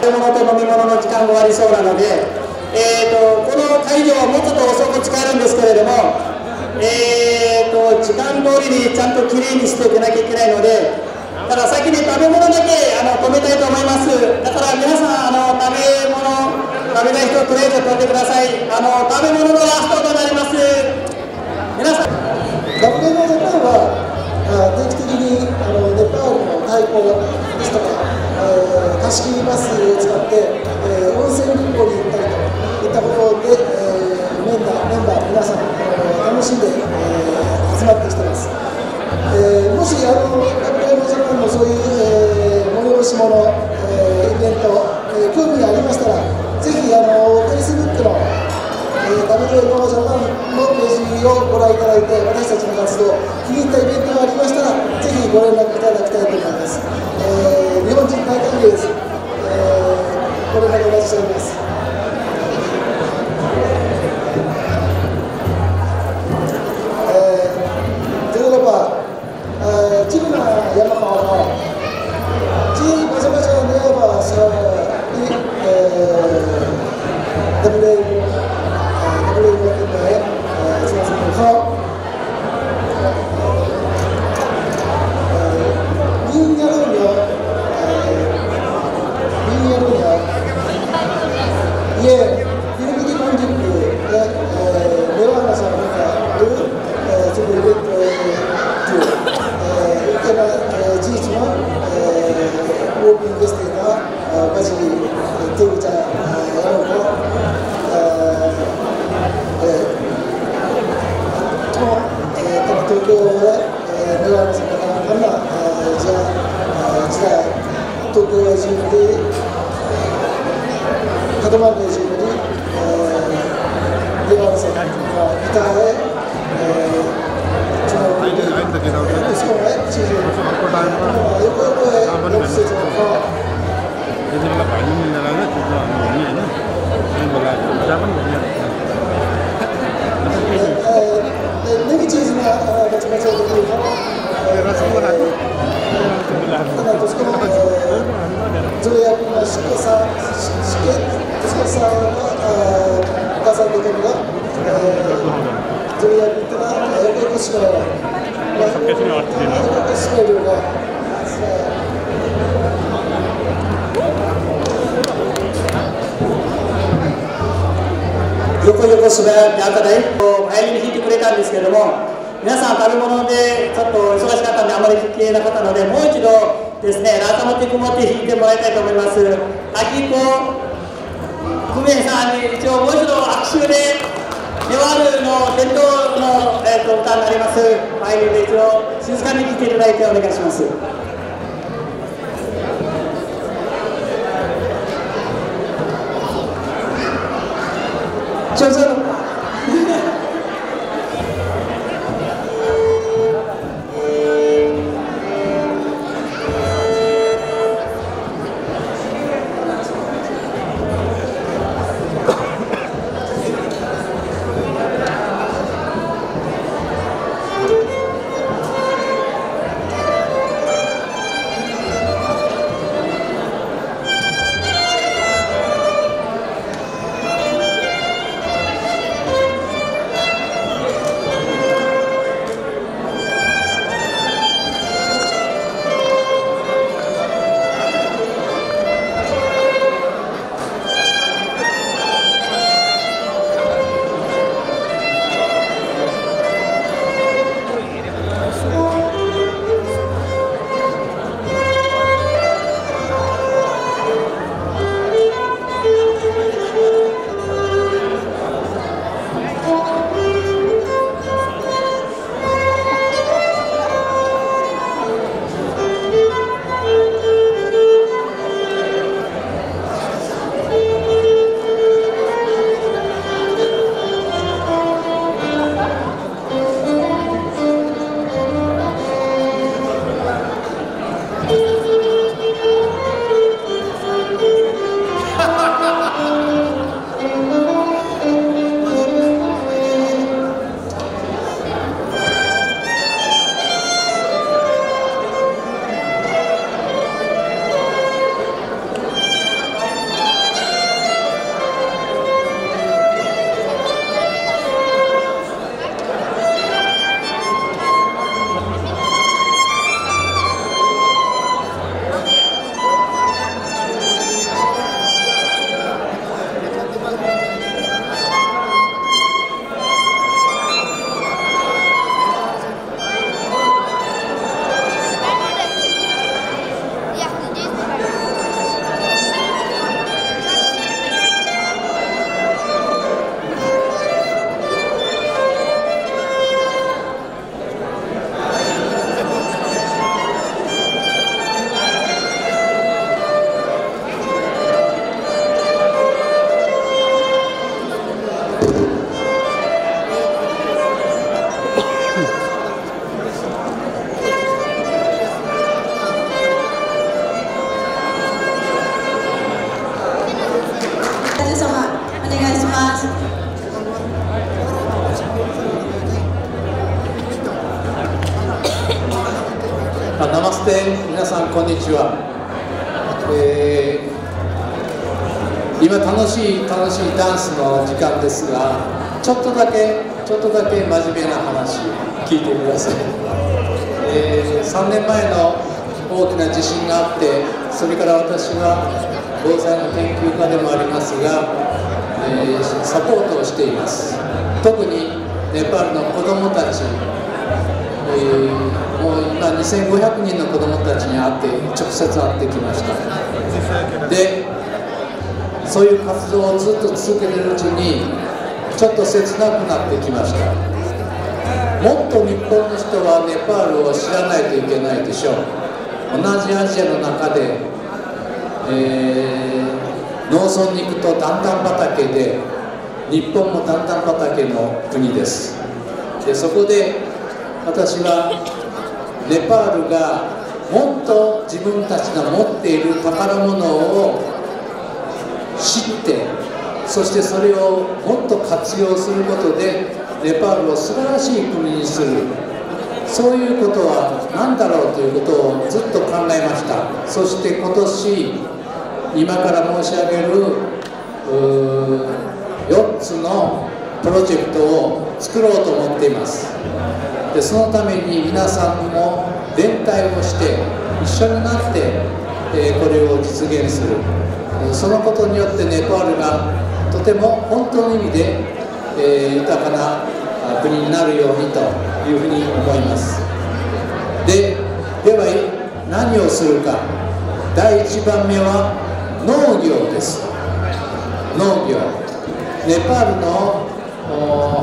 食べ物と飲み物の時間が終わりそうなので、この会場はもうちょっと遅く使えるんですけれども、時間通りにちゃんときれいにしていかなきゃいけないので、ただ先に食べ物だけ止めたいと思います。だから皆さん食べない人とりあえず取ってください。食べ物のラストとなります。皆さん。WMOジャパンは定期的にネパールの太鼓ですとか、貸し切りバスを使って温泉旅行に行ったりといったことで、メンバー皆さん楽しんで集まってきてます。もしWMOジャパンのそういうしもの、イベント、興味がありましたら、ぜひFacebook のWA 農場のページをご覧いただいて、私たちの活動、気に入ったイベントがありましたら、ぜひご連絡いただきたいと思います。日本人大歓迎です。ご連絡お待ちしております。Cina yang mau Cina macam-macam dia apa ini boleh buat baik semua kau ini ya ini begini panjang ya lewat masa mereka itu sebelum事実のオープンゲストがマジ手口やろうと東京で長山さんからあんなじゃあ時代東京は自分で固まる自分に長山さんがギターでLagi chीज में बच्चे जो ये अपना इसके साथ कैसा दिखेगा जो ये इतना कुछ横素早くあったで早めに弾いてくれたんですけれども、皆さん食べ物でちょっと忙しかったんであまり弾けなかったので、もう一度ですね、改まってくもって弾いてもらいたいと思います。秋子久米さんに一応もう一度握手でネワールの伝統の、歌になりますバイオリンで一度静かに聴いていただいてお願いします。上手ナマステ、皆さんこんにちは。今楽しいダンスの時間ですが、ちょっとだけ真面目な話聞いてください。3年前の大きな地震があって、それから私は防災の研究家でもありますが、サポートをしています。特にネパールの子どもたち、もう今2500人の子どもたちに会って直接会ってきました。で、そういう活動をずっと続けているうちにちょっと切なくなってきました。もっと日本の人はネパールを知らないといけないでしょう。同じアジアの中で、農村に行くと段々畑で、日本も段々畑の国です。で、そこで私はネパールがもっと自分たちが持っている宝物を知って、そしてそれをもっと活用することでネパールを素晴らしい国にする、そういうことは何だろうということをずっと考えました。そして今年今から申し上げる4つのプロジェクトを作ろうと思っています。で、そのために皆さんも連帯をして一緒になって、これを実現する。そのことによってネパールがとても本当の意味で、豊かな国になるようにというふうに思います。では何をするか。第1番目は農業です。農業。ネパールの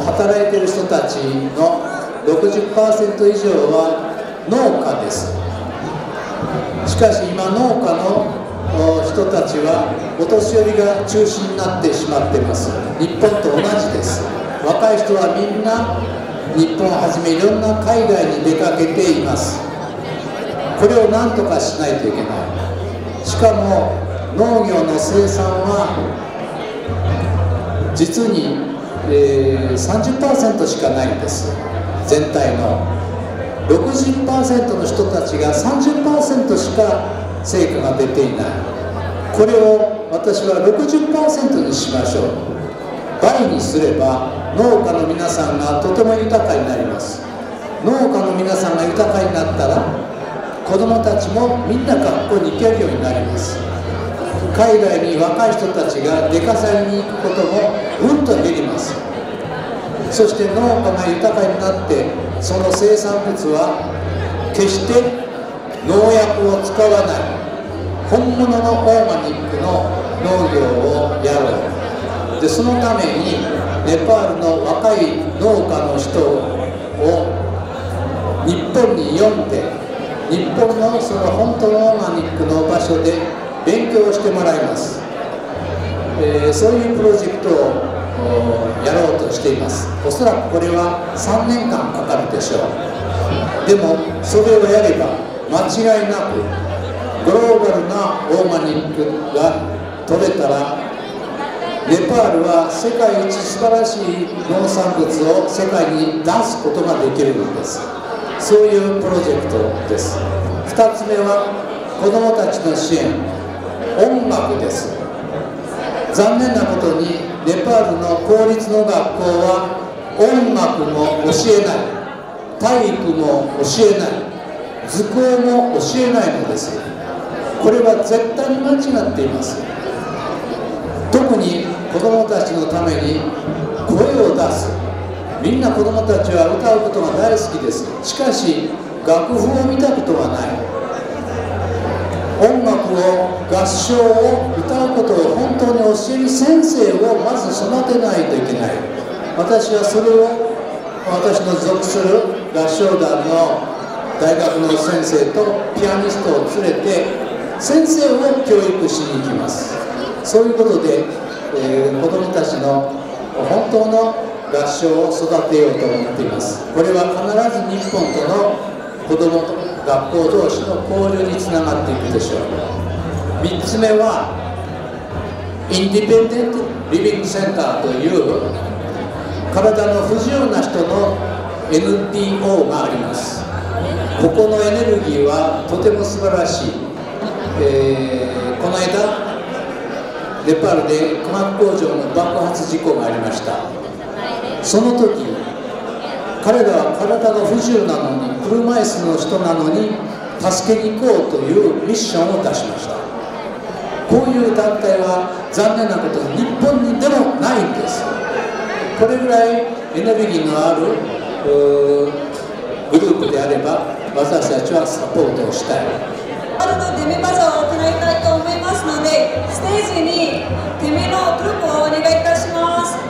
働いている人たちの 60% 以上は農家です。しかし今農家の人たちはお年寄りが中心になってしまっています。日本と同じです。若い人はみんな日本をはじめいろんな海外に出かけています。これを何とかしないといけない。しかも農業の生産は実に、30% しかないんです。全体の 60% の人たちが 30% しか成果が出ていない。これを私は 60% にしましょう。倍にすれば農家の皆さんがとても豊かになります。農家の皆さんが豊かになったら子どもたちもみんな学校に行けるようになります。海外に若い人たちが出稼ぎに行くこともうんと減ります。そして農家が豊かになってその生産物は決して農薬を使わない本物のオーガニックの農業をやろう。で、そのためにネパールの若い農家の人を日本に呼んで、日本のその本当のオーガニックの場所で勉強してもらいます。そういうプロジェクトをやろうとしています。おそらくこれは3年間かかるでしょう。でもそれをやれば間違いなくグローバルなオーガニックが取れたらネパールは世界一素晴らしい農産物を世界に出すことができるのです。そういうプロジェクトです。2つ目は子どもたちの支援、音楽です。残念なことにネパールの公立の学校は音楽も教えない、体育も教えない、図工も教えないのです。これは絶対に間違っています。特に子どもたちのために声を出す。みんな子どもたちは歌うことが大好きです。しかし楽譜を見たことがない。音楽を、合唱を、歌うことを本当に教える先生をまず育てないといけない。私はそれを私の属する合唱団の大学の先生とピアニストを連れて先生を教育しに行きます。そういうことで、子どもたちの本当の合唱を育てようと思っています。これは必ず日本との子どもと学校同士の交流につながっていくでしょう。3つ目はインディペンデント・リビングセンターという体の不自由な人の NPO があります。ここのエネルギーはとても素晴らしい。この間ネパールで化学工場の爆発事故がありました。その時彼らは体が不自由なのに車椅子の人なのに助けに行こうというミッションを出しました。こういう団体は残念なことに日本にでもないんです。これぐらいエネルギーのあるグループであれば私たちはサポートをしたい。デメバザーを行いたいと思いますので、ステージにデメのグループをお願いいたします。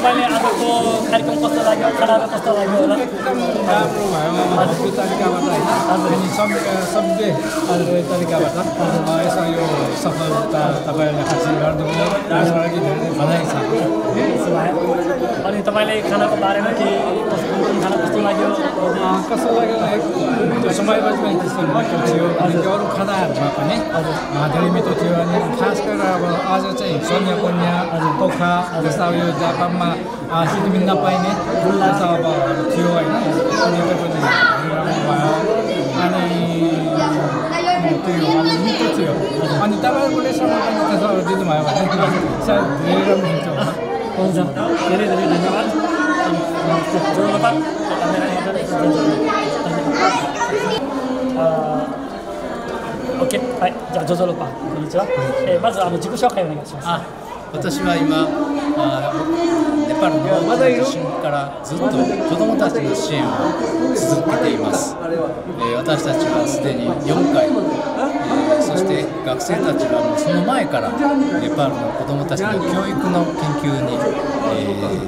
तपाईँले आजको कार्यक्रम कस्तो लाग्यो? खानाहरू कस्तो लाग्यो होला? एकदम राम्रो भयो यो तरिकाबाट होइन अनि सबै तरिकाबाट यसमा यो सफलता तपाईँहरूले हासिल गर्नुभयो त्यसको लागि धेरै बधाई छ। अनि तपाईँले खानाको बारेमा के खाना कस्तो लाग्यो? कस्तो लाग्यो त्यो समयमा चाहिँ त्यस्तो मिठो थियो अनि त्यो अरू खानाहरूमा पनि धेरै मिठो थियो अनि खास गरेर अब आज चाहिँ सन्या कन्या तोखा जस्ता यो जापानमा सिक्किम नपाइने जस्तो अब थियो होइन अनि त्यो पनि भयो अनि त्यो मिठो थियो अनि तपाईँहरूले समय दिनुभयो भने सायद धेरै राम्रो हुन्थ्यो होला। हुन्छ, धेरै धेरै धन्यवाद। OK、はい、じゃあジョジョロパン、こんにちは。まず自己紹介お願いします。私は今ネパールの地震からずっと子どもたちの支援を続けています。私たちはすでに4回、そして学生たちはもうその前からネパールの子どもたちの教育の研究に、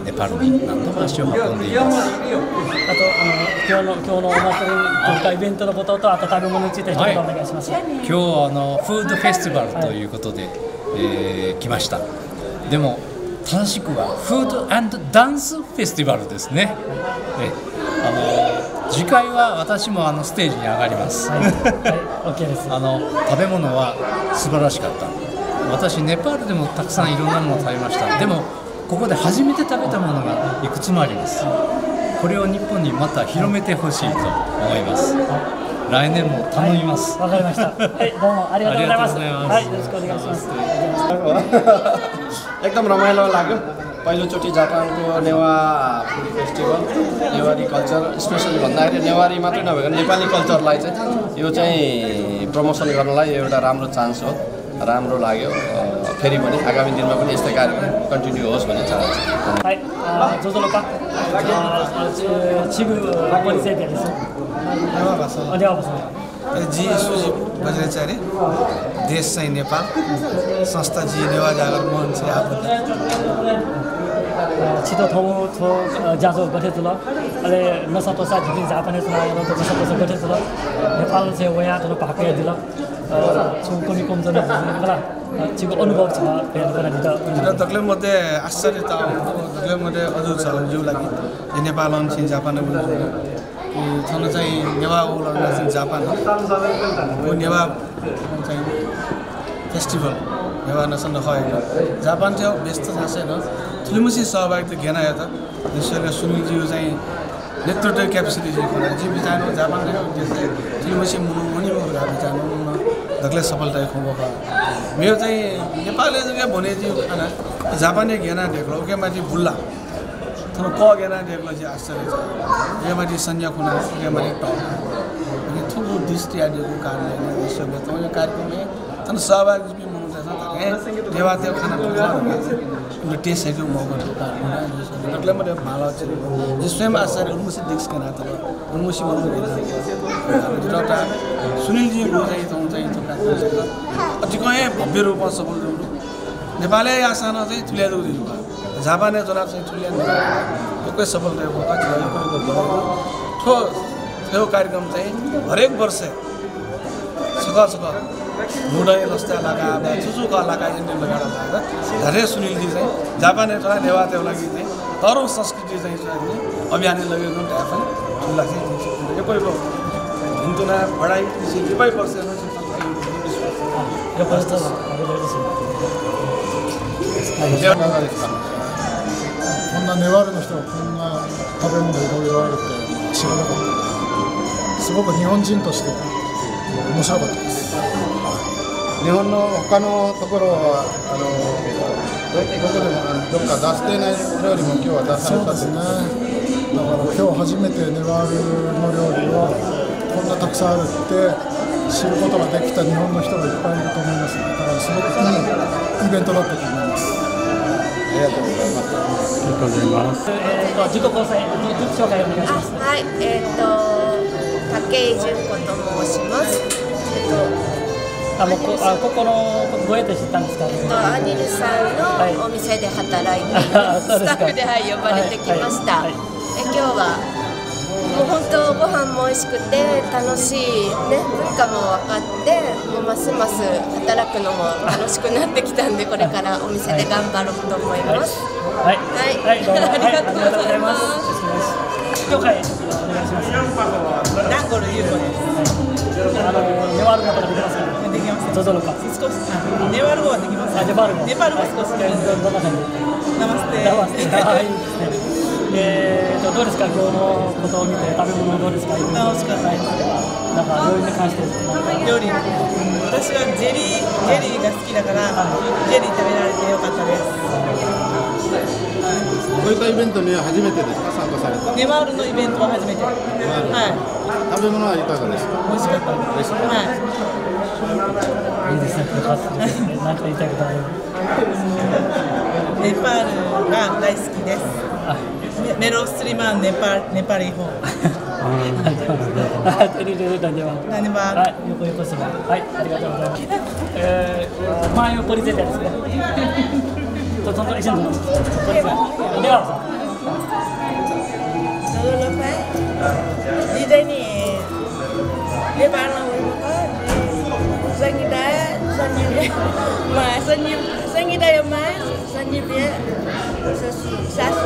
ネパールに何度も足を運んでいます。あと今日のお祭りとかイベントのこととあと食べ物について一言お願いします。今日フードフェスティバルということで、来ました。でも正しくはフード&ダンスフェスティバルですね。次回は私もステージに上がります。OK です。食べ物は素晴らしかった。私ネパールでもたくさんいろんなものを食べました。でもここで初めて食べたものがいくつもあります。これを日本にまた広めてほしいと思います。来年も頼みます。わかりました。はい、どうもありがとうございます。はい、よろしくお願いします。एकदम रमाइलो लाग्यो पहिलोचोटि जापानको Newa food festival Newari culture especially भन्दाखेरि नेवारी मात्रै नभएर नेपाली कल्चरलाई चाहिँ यो चाहिँ प्रमोसन गर्नलाई एउटा राम्रो चान्स हो राम्रो लाग्यो फेरि पनि आगामी दिनमा पनि यस्तै कार्यक्रम कन्टिन्यू होस् भन्ने चाहन्छु जी सुजी बज्राचार्य देश चाहिँ नेपाल संस्था जी नेवा जागर मोहन चाहिँ आफू छिटो ठाउँ जाँचो गठेछु ल अहिले नसा तसा झिपी जापानेज लागेर नसा तसा गठेछु ल नेपाल चाहिँ वया ठुलो भाके दिल छु कमी कम जन होला छिको अनुभव छ दक्ले मध्ये आश्चर्यता दक्ले मध्ये अझ छ जो लागि नेपाल अनि जापान छन चाहिँ नेवा ओर्गनाइजेसन जापान हो नेवा चाहिँ फेस्टिभल नेवा नसन नखएको जापान चाहिँ व्यस्त छ छैन ठुलोमुसी सहभागिता घेना यो त त्यसैले सुनिलजी चाहिँ नेतृत्व क्यापेसिटी चाहिँ जी बिचानो जापान चाहिँ ठुलोमुसी मुनि बिचानो दक्ले सफलता खुबा मेरो चाहिँ नेपालले चाहिँ भने चाहिँ खाना जापानी घेना ढेक्लो के माथि बुल्ला तर क घेना ढेक्लो चाहिँ आश्चर्य छ यो माथि संज्ञा खुना के माथि टप अनि ठुलो दृष्टि आदिको कारणले यसले त यो कार्यक्रमले तन सहभागी पनि मनाउँछ तर देवा त्यो खाना उनको टेस्ट है मौका दक्ले मध्ये भाला छ जसमै आश्चर्य उनमुसी देख्छ के नाता उनमुसी मौका एउटा सुनिलजी चाहिँ चाहिँ अति कहीँ भव्य रूपमा सफल नेपाली आसान चाहिँ ठुल्याएको दिनु जापानी चुनाव चाहिँ ठुल्याएको सफल रहेको त्यो कार्यक्रम चाहिँ हरेक वर्ष सका मुडै लस्ता लगा चुचुका लगा इन्डियन लगाएर धेरै सुनिलजी चाहिँ जापानी चुनाव नेवाको लागि चाहिँ तरुण संस्कृति चाहिँ अभियान लगेको पनि ठुला चाहिँ एकै हिन्दुना पढाइ एकै वर्षこんなネワールの人がこんな食べ物いろいろあるって知らなかったすごく日本人として面白かったです日本の他のところはどこでもどっか出してない料理も今日は出されたそうですねだから今日初めてネワールの料理をこんなたくさんあるって知ることができた日本の人がいっぱいいると思います、ね、だからすごくいいイベントだったと思います。ありがとうございます。ありがとうございます。自己紹介お願いします。はい、武井純子と申します。ここのどうやって知ったんですか。アニルさんのお店で働いているスタッフで呼ばれてきました。今日はもう本当ご飯も美味しくて楽しいね文化も分かってもうますます働くのも楽しくなってきたんでこれからお店で頑張ろうと思います。はいはい、どうもありがとうございます。了解お願いします。ダンゴル優子です。ネワール語ができますか。できます。どうぞか。少しネワール語はできます。ネパール語。ネパール語少し。どんな感じ。ナマステ。ナマステ。はいいですね。どうですか今日のことを見て食べ物どうですか。美味しかったです。なんか料理に関して料理私はジェリーが好きだからジェリー食べられてよかったです。こういったイベントには初めてですか参加された。ネワールのイベントは初めて。はい。食べ物はいかがですか。美味しかったです。はい。いいですね。なんか言いたいことある。ネパールが大好きです。メロスリマンネパリホ。はい、よこそば。はい、ありがとうございます。前をポリゼですね。tonton izin dulu. Dia apa? Di sini di mana Sangida ya mas, Sangida sas.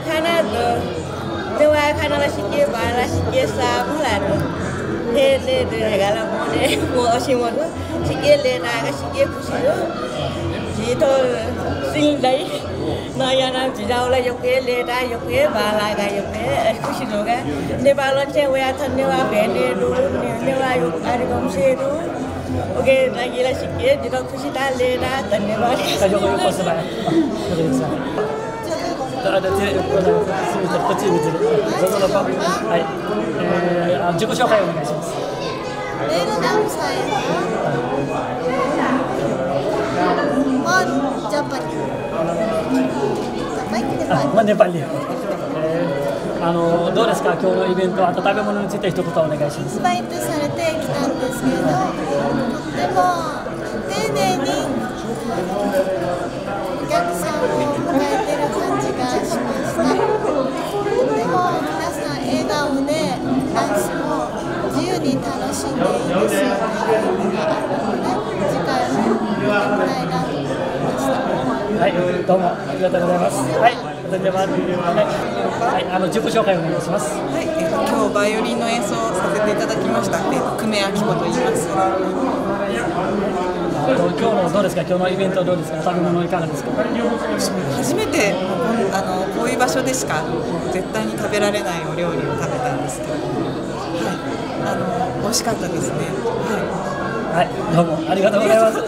Kana tuh. Dewa kana la sikit bala sikit sabulan. Le regala mone mo oshimono. Sikit le naga sikit kusido. Jito सिंहलाई नयाँ नाम झिझाउलाई योके लेटा योके बालागा योके खुसी होगा नेपाल चाहिँ उया छ Newa भेनेहरू Newa आर्यवंशीहरू okay लागिलाई सिके जिरो खुसी ता लेटा धन्यवाद ada kecil gitu. Cukup siapa yang mengasih? Nepali. どうですか、今日のイベントは、あと食べ物について一言お願いします。バイトされてきたんですけど、とっても丁寧にお客さんを迎えてる感じがしました。とても皆さん笑顔でダンスも自由に楽しんでいるシーンがあるので、次回も見てみたいなと思いました。はい、どうもありがとうございます。はい、それでは、自己紹介をお願いします。はい、今日バイオリンの演奏をさせていただきました。久米明子と言います。今日のどうですか、今日のイベントどうですか、食べ物いかがですか。初めてこういう場所でしか絶対に食べられないお料理を食べたんですけど、はい、美味しかったですね。はい、どうもありがとうございます。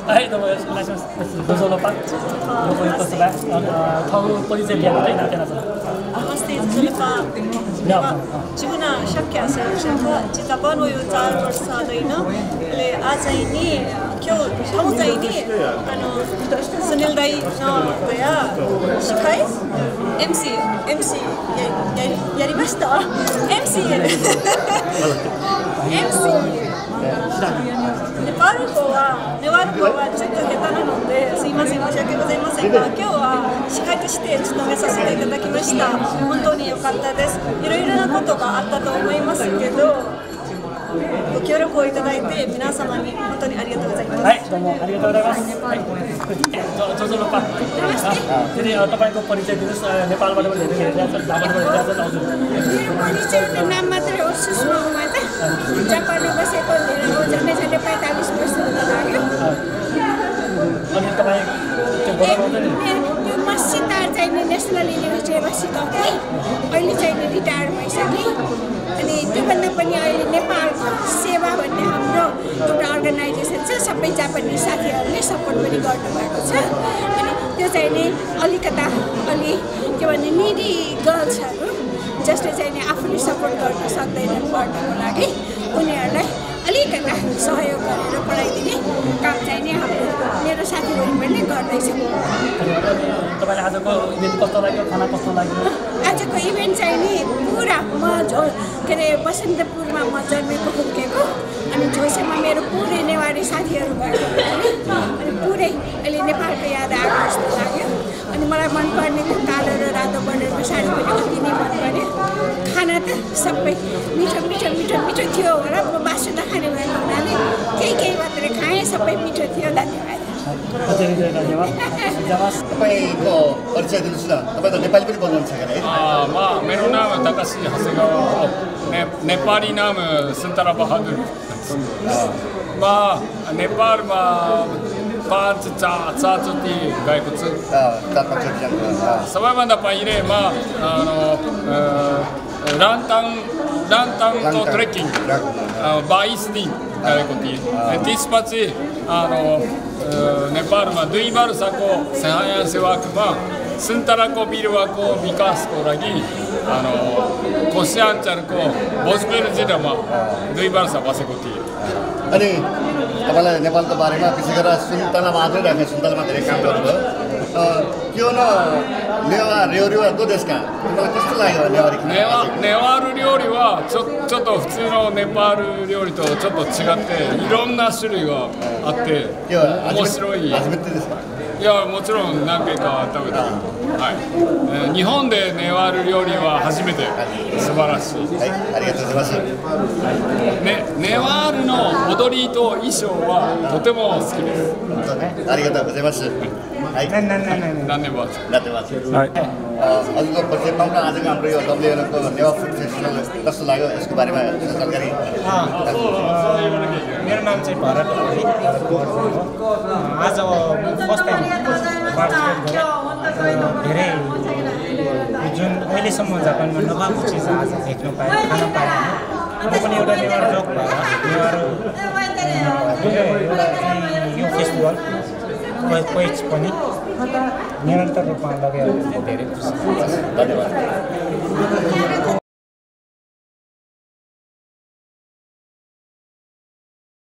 はい、どうもよろしくお願いします。Dozo lupa, lupa itu sebab tahu polisi biar kita nanti nanti. Pasti lupa. Cuma syakya saya jika baru itu jar bersama ini, le aja ini, kau kamu tadi ini, Sunil Dai na kaya shikai MC yarimashita MC ネパール語はちょっと下手なのですいません、申し訳ございませんが、今日は司会として務めさせていただきました。本当に良かったです。いろいろなことがあったと思いますけど、ご協力をいただいて皆様に本当にありがとうございます。はい、どうもありがとうございます。はい、Dozo lupa. Jadi तपाईँ को परिचय दिनुहोस्, नेपालबाट पनि धेरै जापानबाट परिचय नाम मात्रै हो, सुषमा उमाता। जापानमा बसेको झन्डै 45 वर्ष हुन लाग्यो। अनि तपाईँ त्यो बोलाउनु नि त्यो मसितार चाहिँ नेसनल युनिभर्सिटीमा सिकाउँथेँ, अहिले चाहिँ रिटायर भइसकेँ। अनि त्योभन्दा पनि अहिले नेपालको सेवा भन्ने हाम्रो एउटा अर्गनाइजेसन छ, सबै जापानिज साथीहरूले सपोर्ट पनि गर्नुभएको छ। अनि त्यो चाहिँ नि अलिकता अलि के भन्ने निडी गर्ल्सहरू जसले चाहिँ नि आफूले सपोर्ट गर्न सक्दैनन् पढ्नको लागि, उनीहरूलाई अलिकता सहयोग गरेर पढाइदिने काम चाहिँ नि हाम्रो मेरो साथीहरूले गर्दैछन्। तपाईँलाई आजको इभेन्ट कस्तो लाग्यो, खाना कस्तो लाग्यो? आजको इभेन्ट चाहिँ नि पुरा म के अरे बसन्तपुरमा म जन्मेको हुर्केको, अनि झोसेमा मेरो पुरै नेवारी साथीहरू भएको अनि पुरै अहिले नेपालको याद आएको जस्तो लाग्यो। अनि मलाई मनपर्ने त्यो कालो र रातो बर्डरको साडी पनि अति नै मन पर्यो। खाना त सबै मिठो मिठो मिठो मिठो थियो र म मासु नखाने भएको हुनाले केही मात्रै खाएँ, सबै मिठो थियो। धन्यवाद। तपाईँको परिचय दिनुहोस् न, तपाईँ त नेपाली पनि बोल्नुहुन्छ क्या है? मेरो नाम तकासी हसेगावा हो, नेपाली नाम सुन्तरा बहादुर। नेपालमा 5-4 चोटि गएको छु। सबैभन्दा पहिले रान्ताङको ट्रेकिङ 22 दिन गरेको थिएँ। त्यसपछि नेपालमा 2 वर्षको सहायक सेवामा सुन्तराको बिरुवाको विकासको लागि कोशी अञ्चलको भोजपुर जिल्लामा 2 वर्ष बसेको थिएँ। अनि तपाईँलाई नेपालको बारेमा विशेष गरेर सुन्तला मात्रै राख्ने, सुन्तलामा धेरै काम गर्नुभयो। क्यों न नेवारどうですか? नेवार 料理はちょっと普通のネパール料理とちょっと違っていろんな種類があって面白い。初めてですか? いやもちろん何回か食べたけど、はい、日本でネワール料理は初めて。素晴らしい。はい、ありがとうございます。ネワールの踊りと衣装はとても好きです。ありがとうございます。はい。何年बाद?はい。अघिको परिचयमा आजको हाम्रो यो डब्ल्युएलको नेवा फुड फेस्टिभल कस्तो लाग्यो यसको बारेमा जानकारी? मेरो नाम चाहिँ भरत हो है। आज फर्स्ट टाइम पार्टिसिपेट गरेँ धेरै जुन अहिलेसम्म जापानमा नपाएको चिज आज देख्न पाएँ खान पाएँ म पनि एउटा नेवार जोक भएर एउटा यो फेस्टिभल क्वेच पनि निरन्तर रूपमा लगेर धेरै खुसी धन्यवाद।